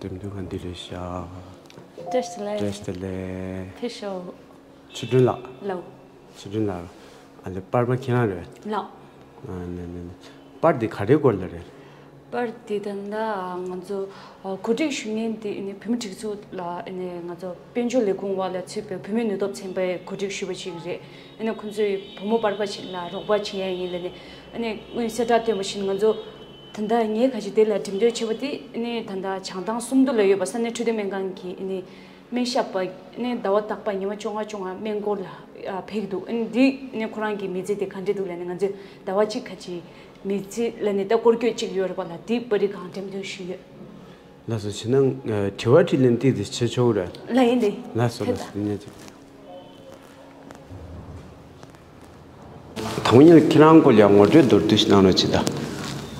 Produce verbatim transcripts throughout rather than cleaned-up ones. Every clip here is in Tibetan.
འགྲེམས་སྟོན་ཁང་འདི་རེད་ཤག་བཀྲ་ཤིས་བདེ་ལེགས། བཀྲ་ཤིས་བདེ་ལེགས། ཕེབས་ཤོག་ཆོས་སྒྲོན་ལགས། ལགས། ཆོས་སྒྲོན་ལགས། ཨ་ལེ་པར་པ་ཁྱེད་རང་རེད། ལགས། ཨ་ནི་ནི་ནི། པར་འདི་ག་རེའི་སྐོར་ལ་རེད། པར་འདི་ད་ལྟ་ང་ཚོ་ཨ་གོ་སྒྲིག་ཞུ་མཁན་དེ་ཨ་ནི་བོད་མི་སྒྲིག་འཛུགས་ལ་ཨ་ནི་ང་ཚོ་དཔལ་འབྱོར་ལས་ཁུངས་འོག་ལ་ཚུད་པའི་བུད་མེད་ནུས་སྟོབས་ཚན་པས་གོ་སྒྲིག་ཞུས་པ་ཞིག་རེད། ཨ་ནི་ཁོང་ཚོས་བུ་མོ་པར་པ་ཞིག་ལ་རོགས་པ་བྱེད་ཡ་ཡིན་ལབ་ནས། ཨ་ནི་སྔོན་གསལ་བསྒྲགས་བཏོན་པ་བཞིན་ང་ཚོ་ད་ལྟ་ངས་ཁ་ཅིག་དེ་ལ་འགྲེམས་སྟོན་བྱས་པ་དེ་ཨ་ནི་ད་ལྟ་བྱང་ཐང་སུམ་མདོ་ལ་ཡོད་པ་ས་གནས་འཕྲོད་བསྟེན་སྨན་ཁང་གི་ཨ་ནི་སྨན་ཞབས་པ་ཨ་ནི་ཟླ་བ་རྟག་པར་ཉི་མ་བཅོ་ལྔ་བཅོ་ལྔ་སྨན་སྐོར་ལ་ཨ་ཕེབས་ཀྱི་འདུག་ཨ་ནི་འདི་ཨ་ནི་ཁོ་རང་གི་མི་ཚེ་དེ་ག་འདྲ་འདུག་ལབ་ནས་ང་ཚོས་ཟླ་བ་གཅིག་ཁ་ཅིག་མི་ཚེ་ལབ་ནས་ད་སྐོར་སྐྱོད་ཅིག་ཡོད་རེད་པ་ལ། འདི་པར་རིས་སྒང་འགྲེམས་སྟོན་ཞུས་ཡོད། ལགས་སོ། བྱས་ན་ཨ་དྲི་བ་དྲིས་ལན་ཏིག་ཙམ་བྱེད་ཆོག་གི་རེད། ལགས་ཡིན་ཏེ། ལགས་སོ་ལགས་སོ། འདི་ནས་ཅིག་དང་པོ་ཉིད་ཁྱེད་རང་སྐོར་ལ་ངོ་སྤྲོད་མདོར་བསྡུས་ཤིག་གནང་རོགས་བྱེད་དང་།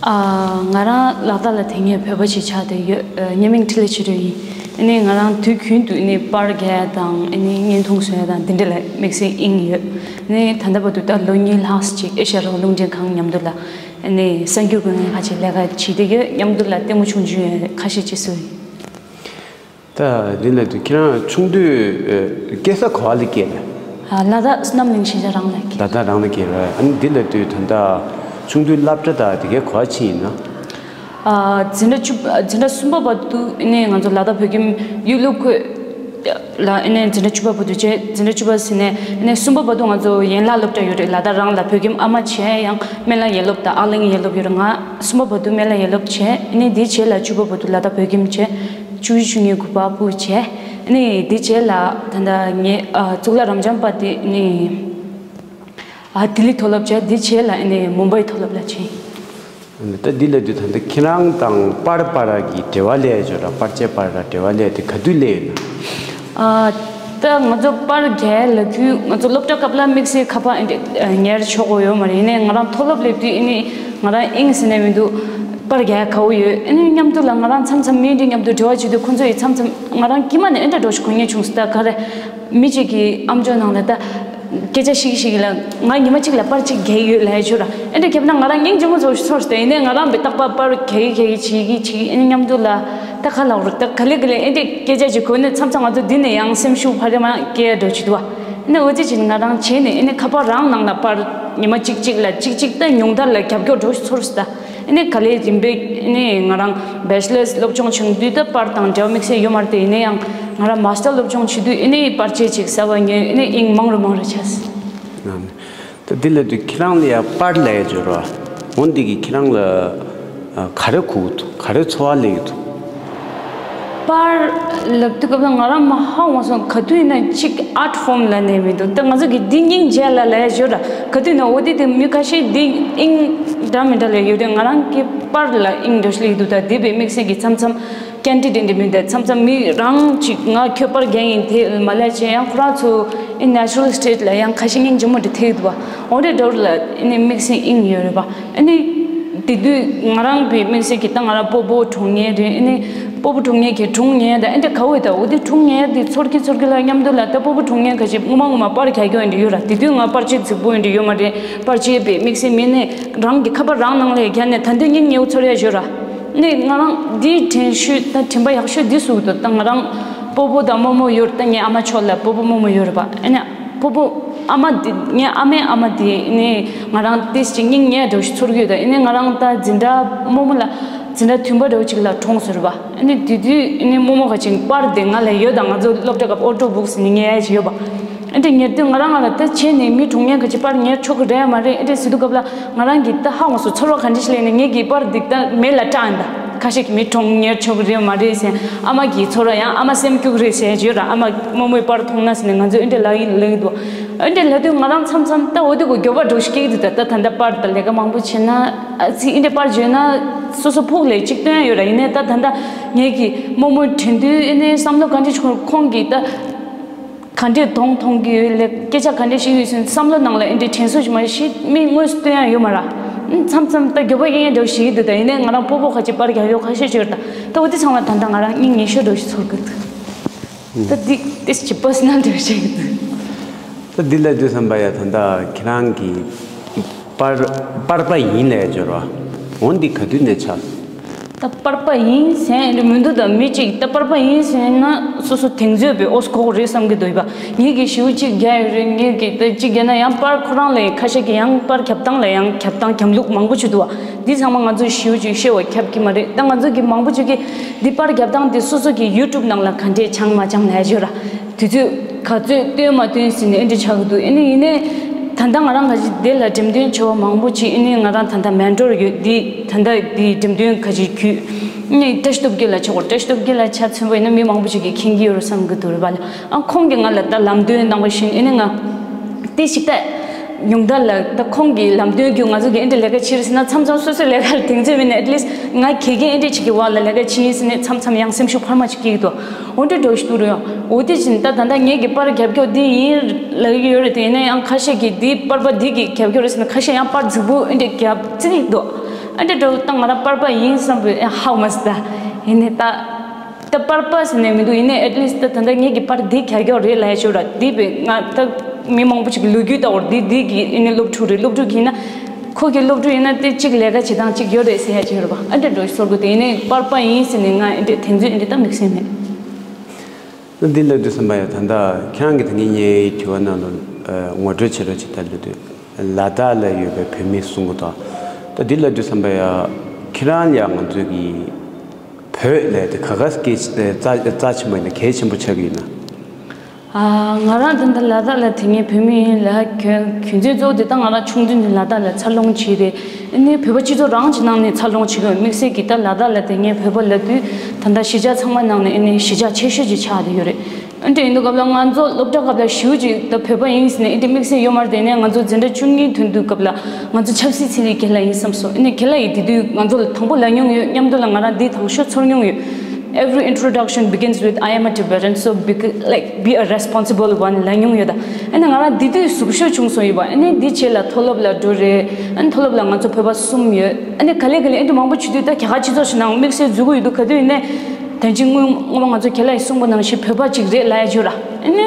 ཨ། ང་རང་ལ་དྭགས་ལ་དེ་སྔའི་བོད་པ་ཞིག་ཆགས་བསྡད་ཡོད། ཨ། སྙེ་མིང་འཕྲིན་ལས་ཆོས་སྒྲོན་ཡིན། ཨ་ནི་ང་རང་དུས་རྒྱུན་དུ་ཨ་ནི་པར་རྒྱག་ཡ་དང་ཨ་ནི་བརྙན་ཐུང་བཟོ་ཡ་དང་འདི་འདྲ་ལ་དམིགས་བསལ་དབྱིངས་ཡོད། ཨ་ནི་ད་ལྟ་བར་དུ་ད་ལོ་གཉིས་ལྷག་ཅིག་ཨེ་ཤ་ཡ་རང་དབང་རླུང་འཕྲིན་ཁང་མཉམ་དུ་ལ་ཨ་ནི་གསར་འགྱུར་འགོད་མཁན་ཁ་ཅིག་ལས་ཀ་བྱེད་བསྡད་ཡོད། མཉམ་དུ་ལ་ལྟད་མོ་ཆུང་ཆུང་ཡང་ཁ་ཤས་ཅིག་བཟོས་ཡིན། ད་འདི་ལ་དུས་ཁྱེད་རང་ཆུང་དུས་ཨ་སྐྱེས་ས་ག་པ་ལ་སྐྱེས་ན། ཨ། ལ་དྭགས་བསོད་ནམས་གླིང་ཤན་ཤང་རང་ལ་སྐྱེས། ལ་དྭགས་རང་ལ་སྐྱེས་རེད། ཨ་ནི་འདི་ལ་དུས་ད་ལྟ་ཆུང་དུས་སློབ་གྲྭ་དང་དེ་གའི་ག་པ་ཕྱིན་ཡིན་ན། ཨ། འཛིན་གྲྭ་བཅུ་འཛིན་གྲྭ་གསུམ་པ་བར་དུ་ཨ་ནི་ང་ཚོ་ལ་དྭགས་བོད་ཁྱིམ་ཡུལ་ལུགས་ཁུལ་ལ་ཨ་ནི་འཛིན་གྲྭ་བཅུ་པ་བར་དུ་བྱས། འཛིན་གྲྭ་བཅུ་པ་ཟིན་ནས་ཨ་ནི་གསུམ་པ་བར་དུ་ང་ཚོ་ཡན་ལག་སློབ་གྲྭ་ཡོད་རེད། ལ་དྭགས་རང་ལ་བོད་ཁྱིམ། ཨ་མ་བྱས་ཡང་སྨན་བླ་ཡན་སློབ་དང་ཨ་གླིང་ཡན་སློབ་ཡོད་རེད། ང་གསུམ་པ་བར་དུ་སྨན་བླ་ཡན་སློབ་བྱས། ཨ་ནི་དེའི་རྗེས་ལ་བཅུ་པ་བར་དུ་ལ་དྭགས་བོད་ཁྱིམ་བྱས། བཅུ་བཞི་བཅུ་གཉིས་དགུ་པ་སྤོ་བྱས། ཨ་ནི་དེའི་རྗེས་ལ་ད་ལྟ་ངའི་ཨ་གཙུག་ལག་རབ་འབྱམས་པ་དེ་ཨ་ནི་ཨ་ལྡི་ལི་མཐོ་སློབ་བྱས། དེའི་རྗེས་ལ་ཨ་ནི་མུམ་བྷའི་མཐོ་སློབ་ལ་ཕྱིན། ད་འདི་ལ་དུས་ད་ལྟ་ཁྱེད་རང་དང་པར་བར་གྱི་འབྲེལ་བ་ལས་བྱོས་ར། པར་ཆས་བར་ལ་འབྲེལ་བ་ལས་དེ་ག་དུས་ལས་ཡོད་ན། ཨ། ད་ང་ཚོ་པར་རྒྱག་ལབ་དུས་ང་ཚོ་སློབ་གྲྭ་སྐབས་ལ་དམིགས་བསལ་ཁ་པར་ཨེ་འདྲ་ཉར་ཆོག་གི་ཡོད་མ་རེད། ཡིན་ནའི་ང་རང་མཐོ་སློབ་སླེབས་དུས་ཨ་ནི་ང་རང་དབྱིངས་ཟིན་ནས་མི་འདུག་པར་རྒྱག་དགའ་པོ་ཡོད། ཨ་ནི་མཉམ་དུ་ལ་ང་རང་མཚམས་མཚམས་མི་འདི་མཉམ་དུ་འབྲེལ་བ་བྱེད་དུས་ཁོང་ཚོ་ཡི་མཚམས་མཚམས་ང་རང་དཀྱིལ་མ་ནས་ཨེ་འདྲ་འགྲོ་ཞིག་གོ་ངེས་བྱུང་སོང་། ད་ག་རེ་མི་གཅིག་གིས་ཨམ་ཅོག་ནང་ལ་ད། སྐད་ཆ་བཤད་ཀྱི་བཤད་ཀྱི་ལ། ང་ཉི་མ་གཅིག་ལ་པར་གཅིག་རྒྱག་གི་ཡོད་ལབ་ཡ་ཅིག་ཡོད་ར། ཨེ་འདྲ་བརྒྱབ་ན་ང་རང་སྙིང་རྗེ་མོ་ཚོར་ཚོར་སྟེ། ཡིན་ནའི་ང་རང་བས་རྟག་པར་པར་རྒྱག་གི་རྒྱག་གི་བྱེད་ཀྱི་བྱེད་ཀྱི་ཨེ་ནི་མཉམ་དུ་ལ། ད་ག་ལབ་རོགས། ད་ག་ལེ་ག་ལེ་ཨེ་འདྲ་སྐད་ཆ་ཅིག་གོ་ནས་མཚམས་མཚམས་ང་ཚོ་འདི་ནས་ཡང་སེམས་ཤུགས་ཕར་རེ་མར་སྐྱེ་ཡ་འགྲོ་ཅིག་འདུག་བ། ཨེ་ནི་འོ་ཙི་ཅིག་ང་རང་བྱས་ནས་ཨེ་ནི་ཁ་པར་རང་ནང་ལ་པར་ཉི་མ་གཅིག་གཅིག་ལ་གཅིག་གཅིག་ད་ཉུང་མཐར་ལ་རྒྱབ་སྐྱོར་འགྲོ་ཞིག་ཚོར་སོང་ད། ཨེ་ནི་ག་ལེ་རིམ་པས་ཨེ་ནི་ང་རང་བེ་ཆི་ལར་སློབ་སྦྱོང་བྱུང་དུས་ད་པར་དང་འབྲེལ་བ་དམིགས་བསལ་ཡོད་མ་རེད་དེ། ཡིན་ན་ཡང་ང་རང་མ་སི་ཊར་སློབ་སྦྱོང་བྱེད་དུས་ཨེ་ནི་པར་ཆས་ཅིག་གསར་པ་ཉོས། ཨེ་ནི་དབྱིངས་མང་རུ་མང་རུ་ཆགས་སོང་། ད་འདི་ལབ་དུས་ཁྱེད་རང་ལ་ཡང་པར་ལབ་ཡ་ཅིག་ཡོད་རེད་བ། འོ་འདི་གིས་ཁྱེད་རང་ལ་ཨ་ག་རེ་དགོས་ཀྱི་འདུག་ག་རེ་ཚོར་བ་སླེབས་ཀྱི་འདུག་པར་ལབ་དུས་སྐབས་ལ་ང་རང་མ་ཧ་གོ་སོང་། ག་དུས་ཡིན་ན་གཅིག་ཨར་ཊི་ཕོརམ་ལབ་ནས་མི་འདུག་ད་ང་ཚོ་གི་འདི་སྙིང་རྗེ་ལ་ལབ་ཡ་ཅིག་ཡོད་ར། ག་དུས་ཡིན་ན་འོ་དེ་དེ་མི་ཁ་ཤས་འདི་དབྱིངས་འདྲ་མི་འདྲ་ལབ་ཡོད་རེད། ང་རང་གི་པར་ལ་དབྱིངས་འགྲོ་ཞིག་སླེབས་ཀྱི་འདུག་ད་དེ་བས་དམིགས་བསལ་གྱི་མཚམས་མཚམས་ཀེན་ཌི་ཌེཊ་འདི་མི་འདུག་མཚམས་མཚམས་མི་རང་ཅིག་ང་ཁྱོད་པར་རྒྱག་ཡིན་དེ་མ་ལབ་བྱས། ཡང་ཁོ་རང་ཚོ་ཨེ་ནེ་ཅུ་རལ་སི་ཊེཊ་ལ་ཡང་ཁ་ཤས་སྙིང་རྗེ་མོ་འདྲ་ཐེབས་འདུག་བ། འོ་འདྲ་འདྲ་བོ་ལ་ཨེ་ནི་དམིགས་བསལ་དབྱིངས་ཡོད་རེད་པ། ཨ་ནི་དེ་དུས་ང་རང་བས་དམིགས་བསལ་གྱི་ད་ང་རང་སྤོ་བོ་གྲོངས་མཁན་རེད། ཨ་ནི་སྤོ་བོ་གྲོངས་མཁན་གྱི་སྒྲུང་ཉན་དང་ཨེ་འདྲ་ག་བོ་ད་འོ་དེ་སྒྲུང་ཉན་དེ་ཚོར་གི་ཚོར་གི་ལ་མཉམ་དུ་ལ་ད་སྤོ་བོ་གྲོངས་མཁན་ག་ཅིག་སྔོན་མ་སྔོན་མ་པར་རྒྱག་རྒྱུ་ཨེ་འདྲ་ཡོད་ར། དེ་དུས་ང་པར་ཆས་རྫིག་པོ་ཨེ་འདྲ་ཡོད་མ་རེད། པར་ཆས་བས་དམིགས་བསལ་མི་ནས་རང་གི་ཁ་པར་རང་ནང་ལ་རྒྱག་ནས་ད་འདི་སྙིང་ཉེ་བོ་ཚོར་ཡ་ཡོད་ར། ཨ་ནི་ང་རང་འདིའི་དྲན་ཤོས་ད་དྲན་པ་ཡག་ཤོས་འདི་ཟུག་འདུག་ད་ང་རང་སྤོ་བོ་དང་རྨོ་མོ་ཡོད་རེད། ད་ངའི་ཨ་མ་ཕྱོགས་ལ་སྤོ་བོ་རྨོ་མོ་ཡོད་རེད་པ། ཨ་ནི་སྤོ་བོ་ཨ་མ་འདི་ངའི་ཨ་མའི་ཨ་མ་འདི་ཨ་ནི་ང་རང་ཏོག་ཙམ་སྙིང་ཉེ་འདྲ་བོ་ཞིག་ཚོར་གྱི་ཡོད། ད་ཨ་ནི་ང་རང་ད་འཛིན་གྲྭ་རྨོ་མོ་ལ་འཛིན་གྲྭ་བདུན་པ་འདྲ་བོ་ཅིག་ལ་གྲོངས་སོང་རེད་པ། ཨ་ནི་དེ་དུས་ཨ་ནི་རྨོ་མོ་ག་ཅིག་པར་དེ་ང་ལ་ཡོད། ད་ང་ཚོ་སློབ་གྲྭ་སྐབས་ཨོ་ཊོ་བུག་ཟེར་ནས་ཉར་ཡ་ཅིག་ཡོད་པ། ཨ་འདྲ་ཉར་དུས་ང་རང་ང་ལ་ད་བྱས་ནས་མི་གྲོངས་མཁན་ག་ཅིག་པར་ཉར་ཆོག་གི་རེད་མ་རེད། ཨ་འདྲ་ཟེར་དུས་སྐབས་ལ་ང་རང་གིས་ད་ཧ་གོ་སོང་། ཚོར་བ་ག་འདྲ་ཞིག་སླེབས་ནས་ངེད་ཀྱིས་པར་འདི་ད་མེ་ལ་སྲེག་ཡིན་ད། ཁ་ཤས་ཀྱིས་མི་གྲོངས་ཉར་ཆོག་གི་རེད་མ་རེད་ཟེར། ཨ་མ་གི་ཚོར་བ་ཡང་ཨ་མ་སེམས་སྐྱོ་གི་རེད་ཟེར་ཡོད་ར། ཨ་མ་རྨོ་མོའི་པར་མཐོང་ན་ཟེར་ནས་ང་ཚོས་ཨ་འདྲ་ལབ་ཡིན་ལབ་ཡིན་འདུག་ཨ་འདྲ་ལབ་དུས་ང་རང་མཚམས་མཚམས་ད་འོ་དེ་གོ་འགྱོད་པ་འདྲ་ཞིག་སྐྱེ་གི་འདུག་ད་ད་ད་ལྟ་པར་ད་ལས་ཀ་མང་པོ་བྱས་ན་ཨ་ཙི་ཨ་འདྲ་པར་བརྗོད་ན་སོ་སོ་ཕུགས་ལ་གཅིག་སྟོན་ཡ་ཡོད་ར། ཡིན་ནའི་ད་ད་ལྟ་ངེད་ཀྱི་རྨོ་མོ་དྲན་དུས་ཨ་ནི་བསམ་བློ་ག་འདྲ་ཞིག་འཁོར། ཁོང་གིས་ད། ག་འདྲས་གདོང་མཐོང་གི་ཡོད་ལེ། སྐད་ཆ་ག་འདྲས་བཤད་ཡོད་ཟེར་བསམ་བློ་ནང་ལ་ཨེ་འདྲས་དྲན་གསོ་ཞིག་མ་ཤེས་མི་དངོས་སུ་སྟོན་ཡ་ཡོད་མ་ར། མཚམས་མཚམས་ད་འགྱོད་པ་སྐྱེ་ཡ་འདྲ་བོ་ཞིག་འདུག་ད་ཡིན་ནའི་ང་རང་སྤོ་བོ་ཁ་ཅིག་པར་རྒྱག་ཡོད་ཁ་ཤས་ཅིག་ཡོད་ར། ད་འོ་དེ་ཚང་མ་ད་ལྟ་ང་རང་སྙིང་ཉེ་ཤོས་འདྲ་བོ་ཞིག་ཚོར་གི་འདུག་ད་འདི་ཏིས་ཅི་པར་སོ་ནལ་འདྲ་བོ་ཞིག་འདུག་ད་འདི་ལ་དུས་བསམ་པ་ཡ་ད་ལྟ་ཁྱེད་རང་གི་པར་པར་པ་ཡིན་ལས་སྦྱོར་བ་འོ་འདི་ག་དུས་ནས་ཆགས། ད་པར་པ་ཡིན་ཟེར་ཡ་འདི་མི་འདུག་ད་མི་གཅིག་ད་པར་པ་ཡིན་ཟེར་ན་སོ་སོ་གདེང་ཚོད་པའི་ཨོ་གོ་རེད་བསམ་གྱི་འདུག་ཡིན་པ། ངེད་ཀྱིས་ཞེའུ་གཅིག་རྒྱག་ཡོད་རེད། ངེད་ཀྱིས་ད་གཅིག་རྒྱག་ན་ཡང་པར་ཁོ་རང་ལ་ཡང་ཁ་ཤས་ཀྱིས་ཡང་པར་རྒྱབ་སྟངས་ལ་ཡང་རྒྱབ་སྟངས་རྒྱབ་ལུགས་མང་པོ་ཞིག་འདུག་བ། འདི་ཚང་མ་ང་ཚོས་ཞེའུ་གཅིག་ཤེས་པ་ཁྱབ་ཀྱི་མ་རེད། ད་ང་ཚོ་གི་མང་པོ་ཅིག་གིས་འདི་པར་རྒྱབ་སྟངས་དེ་སོ་སོ་གི་ཡུ་ཊུབ་ནང་ལ་ག་འདྲས་བྱང་མ་བྱང་ལབ་ཡོད་ར། དུས་ཚོད་ག་ཚོད་བཏོན་མ་བཏོན་ཟེར་ནས་ཨེ་འདྲ་ཆགས་ཀྱི་འདུག་ཨེ་ནི་ཡིན་ནའི་ད་ལྟ་ང་རང་ག་ཅིག་དེ་ལ་འགྲེམས་སྟོན་བྱེད་པ་མང་པོ་ཅིག་ཨེ་ནི་ང་རང་ད་ལྟ་མེན་ཊོར་ཡོད་འདི་ད་ལྟ་འདི་འགྲེམས་སྟོན་ག་ཅིག་བརྒྱུད་ཨེ་ནི་བཀྲ་ཤིས་སྟོབས་རྒྱལ་ལགས་ཆོག་གོ་བཀྲ་ཤིས་སྟོབས་རྒྱལ་ལགས་ཆ་མཚོན་པ་ཡིན་ན་མི་མང་པོ་ཅིག་གིས་མཁྱེན་གྱི་ཡོད་རེད་བསམ་གྱི་འདུག་རེད་པ་ལ། ཨ་ཁོང་གིས་ང་ལ་ད་ལམ་སྟོན་གནང་བ་བཞིན་ཨེ་ནི་ང་དེ་ཞིག་ད། ཉུང་མཐའ་ལ་ད་ཁོང་གི་ལམ་སྟོན་བརྒྱུད་ང་ཚོ་གི་ཨེ་འདྲ་ལས་ཀ་བྱེད་རེད་ཟེར་ན་མཚམས་མཚམས་སོ་སོའི་ལས་ཀ་ལ་གདེང་ཚོད་མེད་ན་at least ང་དགེ་རྒན་ཨེ་འདྲ་ཅིག་གི་འོག་ལ་ལས་ཀ་བྱེད་ཡིན་ཟེར་ནས་མཚམས་མཚམས་ཡང་སེམས་ཤུགས་འཕར་མ་ཅིག་སྐྱེ་གི་འདུག་འོ་འདྲ་འགྲོ་ཞིག་འདུག་རེད། འོ་དེ་བཞིན་ད་ད་ལྟ་ངེད་ཀྱི་པར་རྒྱབ་སྐྱོར་འདི་ཡིན་ལབ་ཀྱི་ཡོད་རེད། དེ་ཡིན་ན་ཡང་ཁ་ཤས་ཀྱིས་འདི་པར་པ་འདི་གི་རྒྱབ་སྐྱོར་རེད་ཟེར་ན་ཁ་ཤས་ཡང་པར་རྫིག་པོ་ཨེ་འདྲ་རྒྱབ་རྩིས་འདུག་ཨེ་འདྲ་འགྲོ་ད་ང་རང་པར་པ་ཡིན་བསམ་པའི་ཧ་གོ་མ་སོང་ད་ཡིན་ནའི་ད། ད་པར་པ་ཟེར་ནས་མི་འདུག་ཡིན་ནའི་at least ད་ད་ལྟ་ངེད་ཀྱི་པར་འདི་རྒྱབ་སྐྱོར་རེད་ལབ་ཡ་ཅིག་ཡོད་ར། འདི་བས་ང་ད་མི་མང་པོ་ཅིག་གི་ལོ་རྒྱུས་ལྟ་བུར་འདི་འདི་གི་ཨེ་ནི་སློབ་ཕྲུག་རེད། སློབ་ཕྲུག་གི་ཡིན་ན་ཁོ་གི་སློབ་ཕྲུག་ཡིན་ན་དེ་གཅིག་ལས་ཀ་བྱེད་སྟངས་གཅིག་ཡོད་རེད་ཟེར་ཡ་ཅིག་ཡོད་རེད་པ། ཨ་འདྲ་འགྲོ་ཞིག་ཚོར་གི་འདུག་ཡིན་ནའི་པར་པ་ཡིན་ཟེར་ནས་ང་ཨེ་འདྲ་དེ་ཚོ་ཨེ་འདྲ་ད་དམིགས་བསལ་མེད། ད་འདི་ལབ་དུས་ཙམ་པ་ཡ་ད་ལྟ་ཁྱེད་རང་གི་ད་ངས་ངའི་དྲི་བ་ནང་ལ་ངོ་སྤྲོད་བྱེད་རོགས་བྱེད་ད་ལབ་དུས་ལ་དྭགས་ལ་ཡོད་པའི་བོད་མི་གསུང་གི་འདུག་ད་འདི་ལབ་དུས་ཙམ་པ་ཡ་ཁྱེད་རང་ཡ་ང་ཚོའི་གི་བོད་ལས་དེ་ག་ག་སྐད་རྩ་རྩ་ཆེན་པོ་ཡིན་ན་གལ་ཆེན་པོ་ཆགས་ཀྱི་ཡོད་ན། ཨ། ང་རང་ད་ལྟ་ལ་དྭགས་ལ་དེ་སྔའི་བོད་མི་ཡིན་ལ་རྒྱུ་རྒྱུ་མཚན་གཙོ་བོ་དེ་ད་ང་རང་ཆུང་དུས་ནས་ལ་དྭགས་ལ་འཚར་ལོངས་བྱས་རེད། ཨ་ནི་བོད་པ་སྤྱི་ཚོགས་རང་གི་ནང་ནས་འཚར་ལོངས་བྱེད་དགོས་དམིགས་བསལ་གྱི་ད་ལ་དྭགས་ལ་དེ་སྔའི་བོད་པ་ལབ་དུས་ད་ལྟ་གཞིས་ཆགས་ཚང་མ་ནང་ནས་ཨ་ནི་གཞིས་ཆགས་ཆེ་ཤོས་ཅིག་ཆགས་བསྡད་ཡོད་རེད། ཨ་འདྲ་ཡིན་དུས་སྐབས་ལ་ང་ཚོ་སློབ་གྲྭ་སྐབས་ལ་ཞེ་པོ་ཅིག་ད་བོད་པ་ཡིན་ཟེར་ནས་ཨ་འདྲ་དམིགས་བསལ་ཡོད་མ་རེད། དེ་ནས་ང་ཚོ་འཛིན་གྲྭ་བཅུ་གཉིས་ཐོན་དུས་སྐབས་ལ་ང་ཚོ་ཆབ་སྲིད་ཚན་རིག་རྒན་ལགས་ཡིན་བསམ་སོང་། ཨ་ནི་རྒན་ལགས་ཡིས་དེ་དུས་ང་ཚོ་ལ་དང་པོ་ལབ་མྱོང་ཡོད། མཉམ་དུ་ལ་ང་རང་འདི་དང་ཤོས་ཚོར་མྱོང་ཡོད། Every introduction begins with "I am a Tibetan, so be, like, be a responsible one" ལབ་མྱོང་ཡོད་ད། ཨ་ནི་ང་རང་འདི་དུས་ཟུག་ཤོས་བྱུང་སོང་ཡོད་པ། ཨ་ནི་འདི་རྗེས་ལ་མཐོ་སློབ་ལ་འགྲོ་རེད། ཨ་ནི་མཐོ་སློབ་ལ་ང་ཚོ་བོད་པ་གསུམ་ཡོད། ཨ་ནི་ག་ལེ་ག་ལེ་ཨ་འདྲ་མང་པོ་བྱེད་དུས་ད་རྒྱ་གར་སྤྱི་ཚོགས་ཤིག་ནང་དམིགས་བསལ་འཛུལ་གི་ཡོད་དུས་ག་དུས་ཡིན་ནའི་ད་ཅི་སྔོན་སྔོན་མ་ང་ཚོ་རྒན་ལགས་ཡིས་གསུངས་པ་ནང་བཞིན་བོད་པ་ཅིག་རེད་ལབ་ཡ་ཅིག་ཡོད་ར། ཨ་ནི།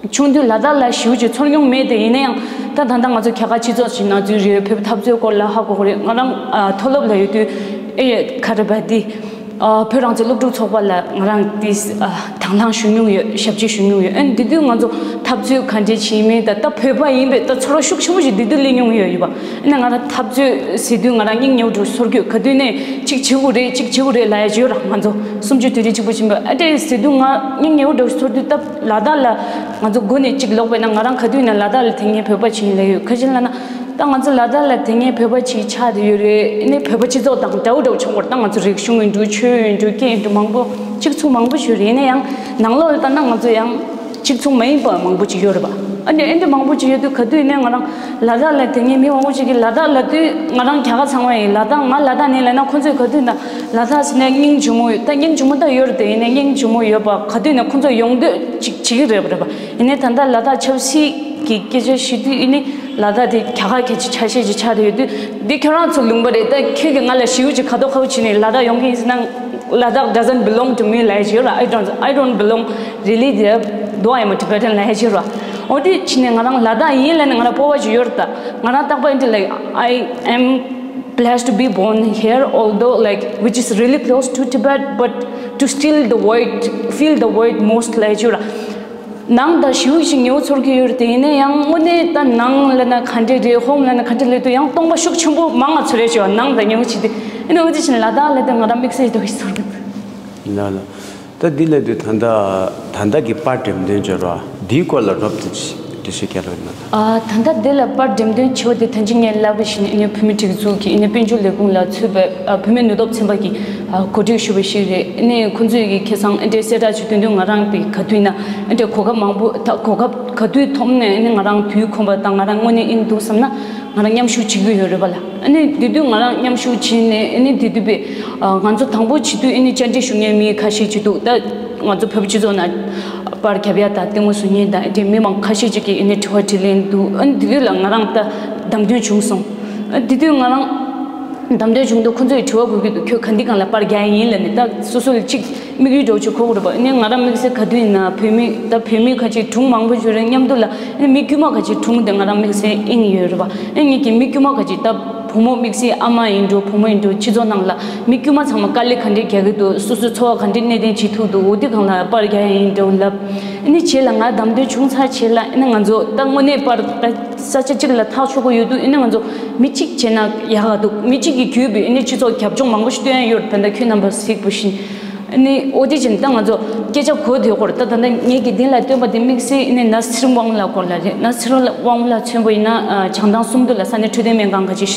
ཆུང་དུས་ལ་དྭགས་ལ་ཞེ་པོ་ཅིག་ཚོར་མྱོང་མེད་དེ། ཡིན་ན་ཡང་ད་ད་ལྟ་ང་ཚོ་རྒྱ་གར་སྤྱི་ཚོགས་ཀྱི་ནང་འཛུལ་རེད། བོད་པའི་འཐབ་རྩོད་སྐོར་ལ་ཧ་གོ་གི་རེད། ང་རང་ཨ་མཐོ་སློབ་ལ་ཡོད་དུས་ཨེ་ཡ་ག་རེ་བ་འདི་ཨ་བོད་རང་བཙན་སློབ་ཕྲུག་ཚོགས་པ་ལ་ང་རང་དེ་ཨ་དང་བླངས་ཞུ་མྱོང་ཡོད། ཞབས་ཕྱི་ཞུ་མྱོང་ཡོད། ཨ་ནི་དེ་དུས་ང་ཚོ་འཐབ་རྩོད་ག་འདྲས་བྱེད་མིན་ད་ལྟ་བོད་པ་ཡིན་པས་ད་ཚོར་བ་ཤུགས་ཆེན་པོ་ཞིག་དེ་དུས་སླེབས་མྱོང་ཡོད་ཡོད་པ། ཨ་ནི་ང་རང་འཐབ་རྩོད་ཟེར་དུས་ང་རང་སྙིང་ཉེ་བོ་འདྲ་ཚོར་གྱི་ཡོད། ག་དུས་ནས་གཅིག་བྱེད་དགོས་རེད་གཅིག་བྱེད་དགོས་རེད་ལབ་ཡ་ཅིག་ཡོད་ར། ང་ཚོ་གསུམ་བཅུ་དུས་དྲན་གཅིག་པུ་ཕྱིན་པ་ཨ་འདྲས་ཟེར་དུས་ང་སྙིང་ཉེ་བོ་འདྲ་ཚོར་དུས་ད། ལ་དྭགས་ལ་ང་ཚོ་སྒོ་ནས་གཅིག་ལོག་པས་ན་ང་རང་ག་དུས་ཡིན་ན་ལ་དྭགས་ལ་དེ་སྔའི་བོད་པ་ཅིག་ཡིན་ལབ་ཡོད། ག་ཅི་ལབ་ན་ད་ང་ཚོ་ལ་དྭགས་ལ་དེ་སྔའི་བོད་པ་ཅིག་ཆགས་བསྡད་ཡོད་རེད། ཨ་ནི་བོད་པ་སྤྱི་ཚོགས་དང་འདྲ་བོ་འདྲ་བོ་བྱུང་བར་ད་ང་ཚོ་རིག་གཞུང་ཡིན་འགྲོ་ཆོས་ཡིན་འགྲོ་སྐད་ཡིན་འགྲོ་མང་པོ་གཅིག་མཚུངས་མང་པོ་ཞིག་ཡོད་རེད། ཡིན་ན་ཡང་ནང་ལོགས་ལ་ལྟ་ན་ང་ཚོ་ཡང་གཅིག་མཚུངས་མ་ཡིན་པ་མང་པོ་ཅིག་ཡོད་རེད་པ། ཨ་ནི་ཨེ་འདྲ་མང་པོ་ཅིག་ཡོད་དུས་ག་དུས་ཡིན་ན་ང་རང་ལ་དྭགས་ལ་དེ་སྔའི་མི་མང་པོ་ཅིག་གིས་ལ་དྭགས་ལབ་དུས་ང་རང་རྒྱ་གར་ཚང་མ་ཡིན་ལ་དྭགས་ང་ལ་དྭགས་ནས་ལབ་ན་ཁོ་ཚོས་ག་དུས་ཡིན་ན་ལ་དྭགས་ཟེར་ནས་སྙིང་རྗེ་མོ་ཡོད། ད་སྙིང་རྗེ་མོ་ད་ཡོད་རེད་དེ། ཡིན་ནའི་སྙིང་རྗེ་མོ་ཡོད་པ་ག་དུས་ཡིན་ན་ཁོ་ཚོ་ཡོང་འདོད་ཅིག་བྱེད་ཀྱི་རེད་པ་རེད་པ། ཡིན་ནའི་ད་ལྟ་ལ་དྭགས་ཆབ་སྲིད་ཀྱི་སྐད་ཆ་བཤད་དུས་ཨེ་ནི་ལ་དྭགས་དེ་རྒྱ་གར་གྱི་ཆ་ཤས་ཅིག་ཆགས་བསྡད་ཡོད་དུས་འདི་ཁྱོད་རང་ཚོ་ལུང་པ་རེད། ད་ཁྱོད་ཀྱིས་ང་ལ་ཞེ་པོ་ཅིག་ཁ་དོག་ཁ་པོ་བྱས་ནས་ལ་དྭགས་ཡོང་གི་ཡིན་ཟེར་ན། Ladakh doesn't belong to me ལབ་ཡ་ཅིག་ཡོད་ར། I don't, I don't belong really there, though I am a Tibetan ལབ་ཡ་ཅིག་ཡོད་ར། འོ་དེ་བྱས་ནས་ང་རང་ལ་དྭགས་ཡིན་ལབ་ནས་ང་རང་སྤོབས་པ་ཅིག་ཡོད་རེད། ད་ང་རང་རྟག་པར་འདི་like I am blessed to be born here, although like which is really close to Tibet, but to still the void, feel the void most ལབ་ཡ་ཅིག་ཡོད་ར། ནང་ད་ཞེ་པོ་ཅིག་ཉེ་བོ་ཚོར་གྱི་ཡོད་རེད་དེ། ཡིན་ན་ཡང་དངོས་གནས་ད་ནང་ལབ་ན་ག་འདྲས་རེད། ཧོམ་ལབ་ན་ག་འདྲས་ལབ་དུས་ཡང་སྟོང་པ་ཤུགས་ཆེན་པོ་མང་ང་ཚོར་རེད་ཅེས་པ། ནང་ད་ཉེ་བོ་བྱེད་དུས་ཨེ་ནི་འོ་དེ་བྱས་ནས་ལ་དྭགས་ལ་ད་ང་རང་དམིགས་བསལ་འདྲ་བོ་ཞིག་ཚོར་གི་འདུག་ལགས་ལགས། ད་འདི་ལབ་དུས་ད་ལྟ་ད་ལྟ་གི་པར་འགྲེམས་སྟོན་སྦྱོར་བ་འདིའི་སྐོར་ལ་རོབ་ཙམ་འགྲེལ་བཤད་རྒྱག་རོགས་གནང་དང་། ཨ། ད་ལྟ་འདི་ལ་པར་འགྲེམས་སྟོན་བྱེད་པ་དེ་ད་ཅི་ངས་ལབ་པ་བཞིན་ཨེ་ནི་བོད་མིའི་སྒྲིག་འཛུགས་ཀྱི་ཨེ་ནི་དཔལ་འབྱོར་ལས་ཁུངས་ལ་ཚུད་པའི་ཨ་བུད་མེད་ནུས་སྟོབས་ཚན་པ་གིས་ཨ་གོ་སྒྲིག་ཞུས་པ་ཞིག་རེད། ཨེ་ནི་ཁོང་ཚོས་ཀྱི་ཁ་སང་ཨེ་འདྲའི་གསལ་བསྒྲགས་ཅིག་སྟོན་དུས་ང་རང་དེ་ག་དུས་ན་ཨེ་འདྲའི་གོ་སྐབས་མང་པོ་ད་གོ་སྐབས་ག་དུས་ཐོབ་ནས་ཨེ་ནི་ང་རང་དུས་ཁོམ་པ་དང་ང་རང་དངོས་གནས་ཨེ་འདུག་བསམ་ན་ང་རང་མཉམ་ཞུགས་བྱེད་ཀྱི་ཡོད་རེད་པ་ལགས། ཨ་ནི་དེ་དུས་ང་རང་མཉམ་ཞུགས་བྱས་ནས་ཨ་ནི་དེ་དུས་པའི་ང་ཚོ་དང་པོ་བྱེད་དུས་ཨ་ནི་བཅར་འདྲི་ཞུ་མཁན་མི་ཁ་ཤས་ཅིག་འདུག་ད་ང་ཚོ་བོད་པ་སྤྱི་ཚོགས་ནང་པར་རྒྱབ་ཡ་དང་ལྟད་མོ་བཟོ་མཁན་དང་ཨ་ནི་མི་མང་ཁ་ཤས་ཅིག་གིས་ཨ་ནི་དྲི་བ་དྲིས་ལན་འདུག་ཨ་ནི་དེ་དུས་ལ་ང་རང་ད་བདམས་ཐོན་བྱུང་སོང་། ཨ་དེ་དུས་ང་རང་བདམས་ཐོན་བྱུང་དུས་ཁོང་ཚོས་དྲི་བ་འགོད་ཀྱི་འདུག་ཁྱོད་ག་འདི་སྒང་ལ་པར་རྒྱག་ཡ་ཡིན་ལབ་ནས། ད་སོ་སོ་ལ་གཅིག་དམིགས་ཡུལ་འདྲ་བོ་ཅིག་འཁོར་གྱི་རེད་པ། ཨ་ནི་ང་རང་དམིགས་བསལ་ག་དུས་ཡིན་ན་བོད་མི་ད་བོད་མི་ཁ་ཅིག་གྲོངས་མང་པོ་ཞིག་རེད། མཉམ་དུ་ལ་ཨ་ནི་མི་དཀྱུས་མ་ཁ་ཅིག་གྲོངས་དེ་ང་རང་དམིགས་བསལ་ཨེ་ཡིན་ཡོད་རེད་པ། ཨ་ནི་ངེད་ཀྱི་མི་དཀྱུས་མ་ཁ་ཅིག་ད་ བུ་མོ་དམིགས་བསལ་ཨ་མ་ཡིན་འགྲོ། བུ་མོ་ཡིན་འགྲོ། སྤྱི་ཚོགས་ནང་ལ་མི་དཀྱུས་མ་ཚང་མ་དཀའ་ལས་ག་འདྲས་རྒྱག་གི་འདུག་སོ་སོའི་འཚོ་བ་ག་འདྲས་གནས་སྟངས་བྱེད་ཐུབ་འདུག་འོ་དེ་སྒང་ལ་པར་རྒྱག་ཡ་ཡིན་འགྲོ་ལབ། ཨ་ནི་རྗེས་ལ་ང་བདམས་ཐོན་བྱུང་ཚར་རྗེས་ལ་ཨ་ནི་ང་ཚོ་ད་དངོས་གནས་པར་ད་ས་ཆ་གཅིག་ལ་ཐག་ཆོད་ཀྱི་ཡོད་དུས། ཨ་ནི་ང་ཚོ་མི་གཅིག་བྱས་ན་ཡག་ག་འདུག་མི་གཅིག་གིས་བརྒྱུད་པའི་ཨ་ནི་སྤྱི་ཚོགས་རྒྱབ་ལྗོངས་མང་པོ་ཞིག་སྟོན་ཡ་ཡོད་རེད། ད་ལྟ་ཁྱོད་རྣམ་པ་གཟིགས་པ་བཞིན། ཨ་ནི་འོ་དེ་བཞིན་ད་ང་ཚོ་སྐད་ཆ་གོ་དེ་སྐོར་ད་ད་ལྟ་ངེད་ཀྱིས་འདི་ལ་བཏོན་པ་དེ་དམིགས་བསལ་ཨ་ནི་ན་ཚེ་རིང་དབང་མོ་ལགས་སྐོར་ལ་རེད། ན་ཚེ་རིང་དབང་མོ་ལགས་མཚོན་པ་ཡིན་ན་ཨ་བྱང་ཐང་སུམ་མདོ་ལ་ས་གནས་འཕྲོད་བསྟེན་སྨན་ཁང་ཁ་ཅིག་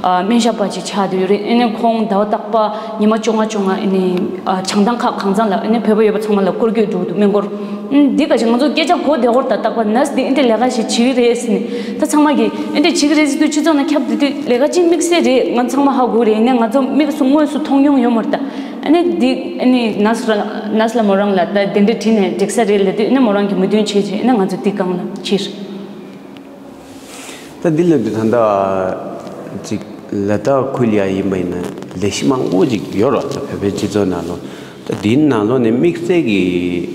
ཨ་སྨན་ཞབས་པ་ཅིག་ཆགས་བསྡད་ཡོད་རེད། ཨ་ནི་ཁོང་ཟླ་བ་རྟག་པ་ཉི་མ་བཅོ་ལྔ་བཅོ་ལྔ་ཨ་ནི་ཨ་བྱང་ཐང་ཁག་གང་ཚང་ལ་ཨ་ནི་བོད་པ་ཡོད་པ་ཚང་མ་ལ་སྐོར་སྐྱོད་འགྲོ་གི་འདུག་སྨན་སྐོར། ཨ་འདི་ག་ཅིག་ང་ཚོ་སྐད་ཆ་གོ་བདེ་སྐོར་དང་རྟག་པར་ནར་སི་འདི་ཨེ་འདྲ་ལས་ཀ་ཞིག་བྱེད་ཀྱི་རེད་ཟེར་ནས། ད་ཚང་མ་གིས་ཨེ་འདྲ་བྱེད་ཀྱི་རེད་ཟེར་དུས་སྤྱི་ཚོགས་ནང་ཁྱབ་བསྡད་དུས་ལས་ཀ་ཅིག་དམིགས་བསལ་རེད། ང་ཚང་མ་ཧ་གོ་རེད། ཡིན་ནའི་ང་ཚོ་དམིགས་སུ་དངོས་སུ་མཐོང་མྱོང་ཡོད་མ་རེད་ད། ཨ་ནི་འདི་ཨ་ནི་ནར་སི་ར་ནར་སི་ལ་མོ་རང་ལ་ད་དེ་འདྲ་དྲིས་ནས་འགྲིག་ས་རེད་ལབ་དུས། ཨ་ནི་མོ་རང་གིས་མོས་མཐུན་བྱས་རྗེས་ཨ་ནི་ང་ཚོ་འདི་སྒང་ལ་ཕྱིར། ད་འདི་ལབ་དུས་ད་ལྟ་ཅིག་ལ་དྭགས་ཁུལ་ཡ་ཡིན་པ་ཡིན་ན་ལས་གཞི་མང་པོ་ཅིག་ཡོད་རེད། ད་བོད་པའི་སྤྱི་ཚོགས་ནང་ལོགས། ད་འདིའི་ནང་ལོགས་ནས་དམིགས་བསལ་གྱི་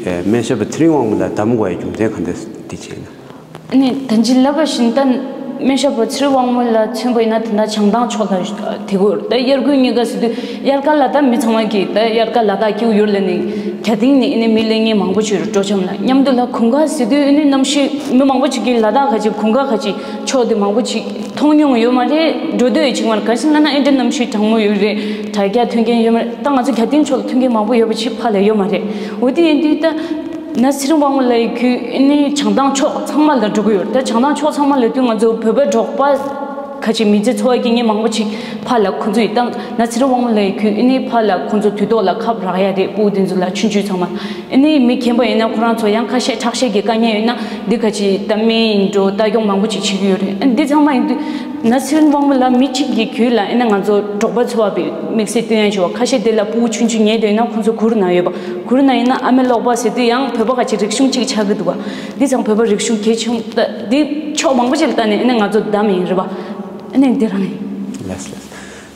ཨེ་སྨན་ཞབས་པ་ཚེ་རིང་དབང་མོ་ལགས་བདམས་དགོས་ཡ་རྒྱུ་མཚན་ག་འདྲ་འདི་བྱས་ན། ཨ་ནི་ད་ཅི་ལབ་པ་བཞིན་ད་སྨན་ཞབས་པ་ཚེ་རིང་དབང་མོ་ལགས་མཚོན་པ་ཡིན་ན་ད་ལྟ་བྱང་ཐང་ཕྱོགས་ལ་དེ་གོ་ད་དབྱར་དགུན་གཉིས་ཀ་ཟེར་དུས་དབྱར་ཁ་ལ་ད་མི་ཚང་མ་གིས་ད་དབྱར་ཁ་ལ་དྭགས་སྐྱིད་པོ་ཡོད་ལབ་ནས་གྱ་སྟེང་ནས་ཨ་ནི་མི་སླེབས་མཁན་མང་པོ་ཅིག་ཡོད་རེད། སྤྲོ་འཆམ་ལ་མཉམ་དུ་ལ་དགུན་ཁ་ཟེར་དུས་ཨ་ནི་གནམ་གཤིས་མི་མང་པོ་ཅིག་གིས་ལ་དྭགས་ག་ཅིག་དགུན་ཁ་ག་ཅིག་ཕྱོགས་དེ་མང་པོ་ཅིག་མཐོང་མྱོང་ཡོད་མ་རེད། འགྲོ་འདོད་ཡོད་ཅིག་མ་རེད། ག་ཅི་ལབ་ན་ཨེ་འདྲ་གནམ་གཤིས་གྲང་མོ་ཡོད་རེད། དྲ་རྒྱ་མཐུན་རྐྱེན་ཡོད་མ་རེད། ད་ང་ཚོ་གྱ་སྟེང་ཕྱོགས་ལ་མཐུན་རྐྱེན་མང་པོ་ཡོད་པ་ཅིག་ཕར་ལ་ཡོད་མ་རེད། འོ་དེ་ཡིན་དུས་ད་ན་ཚེ་རིང་དབང་མོ་ལགས་ཡི་ཁུལ་ཨེ་ནི་བྱང་ཐང་ཕྱོགས་ཚང་མ་ལ་འགྲོ་གི་ཡོད་རེད། ད་བྱང་ཐང་ཕྱོགས་ཚང་མ་ལ་དུས་ང་ཚོ་བོད་པའི་འབྲོག་པ་ཁ་ཅིག་མི་ཚེ་འཚོ་བ་སྐྱེལ་མཁན་མང་པོ་ཅིག་ཕར་ལ་ཁོ་ཚོ་ཡི་ད་ན་ཚེ་རིང་དབང་མོ་ལགས་ཡི་ཁུལ་ཨེ་ནི་ཕར་ལ་ཁོ་ཚོ་དུས་ཐོག་ལ་ཁབ་རག་ཡ་རེད། སྤུ་གུ་དེ་ཚོ་ལ་ཆུང་ཆུང་ཚང་མ། ཨ་ནི་མི་རྒན་པ་ཡིན་ན་ཁོ་རང་ཚོ་ཡང་ཁ་ཤས་ཁྲག་ཤེད་ཀྱི་དཀའ་ངལ་ཡོད་ན་འདི་ག་ཅིག་ད་སྨན་ཡིན་འགྲོ་ལྟ་སྐྱོང་མང་པོ་ཅིག་བྱེད་ཀྱི་ཡོད་རེད། ཨ་ནི་འདི་ཚང་མ་ཡིན་དུས་ན་ཚེ་རིང་དབང་མོ་ལགས་མི་གཅིག་གི་རྒྱུད་ལ་ཨ་ནི་ང་ཚོ་འབྲོག་པ་འཚོ་བ་པའི་དམིགས་བསལ་སྟོན་ཡ་བྱེད་པ། ཁ་ཤས་དེ་ལ་སྤུ་གུ་ཆུང་ཆུང་ཉལ་དུས་ན་ཁོང་ཚོ་གུར་ནང་ཡོད་པ། གུར་ནང་ཡིན་ན་ཨ་མའི་ཀློག་པ་ཟེར་དུས་ཡང་བོད་པ་ག་ཅིག་རིག་གཞུང་གཅིག་ཆགས་ཀྱི་འདུག་བ། འདི་ཚང་བོད་པ་རིག་གཞུང་གལ་ཆེན་པོ་ད་འདི་ཕྱོགས་མང་པོ་ཅིག་ལ་ལྟ་ནས་ཨ་ནི་ང་ཚོ་བདམས་ཡིན་རེད་བ། ཨ་ནི་འདི་རང་ཡིན། ལགས་སོ།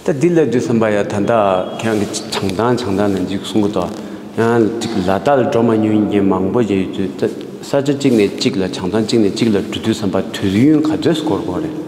ད་འདི་ལབ་དུས་ཙམ་པ་ཡ་ད་ལྟ་ཁྱེད་རང་གིས་བྱང་ཐང་བྱང་ཐང་ནས་འཇིགས་གསུང་གི་འདུག་ཡང་ཅིག་ལ་དྭགས་ལ་འགྲོ་མ་མྱོང་མཁན་མང་པོ་ཞིག་ཡོད་དུས་ད་ས་ཆ་གཅིག་ནས་གཅིག་ལ་བྱང་ཐང་གཅིག་ནས་གཅིག་ལ་འགྲོ་དུས་ཙམ་པ་དུས་ཡུན་ག་ཚོད་འགོར་དགོས་རེད།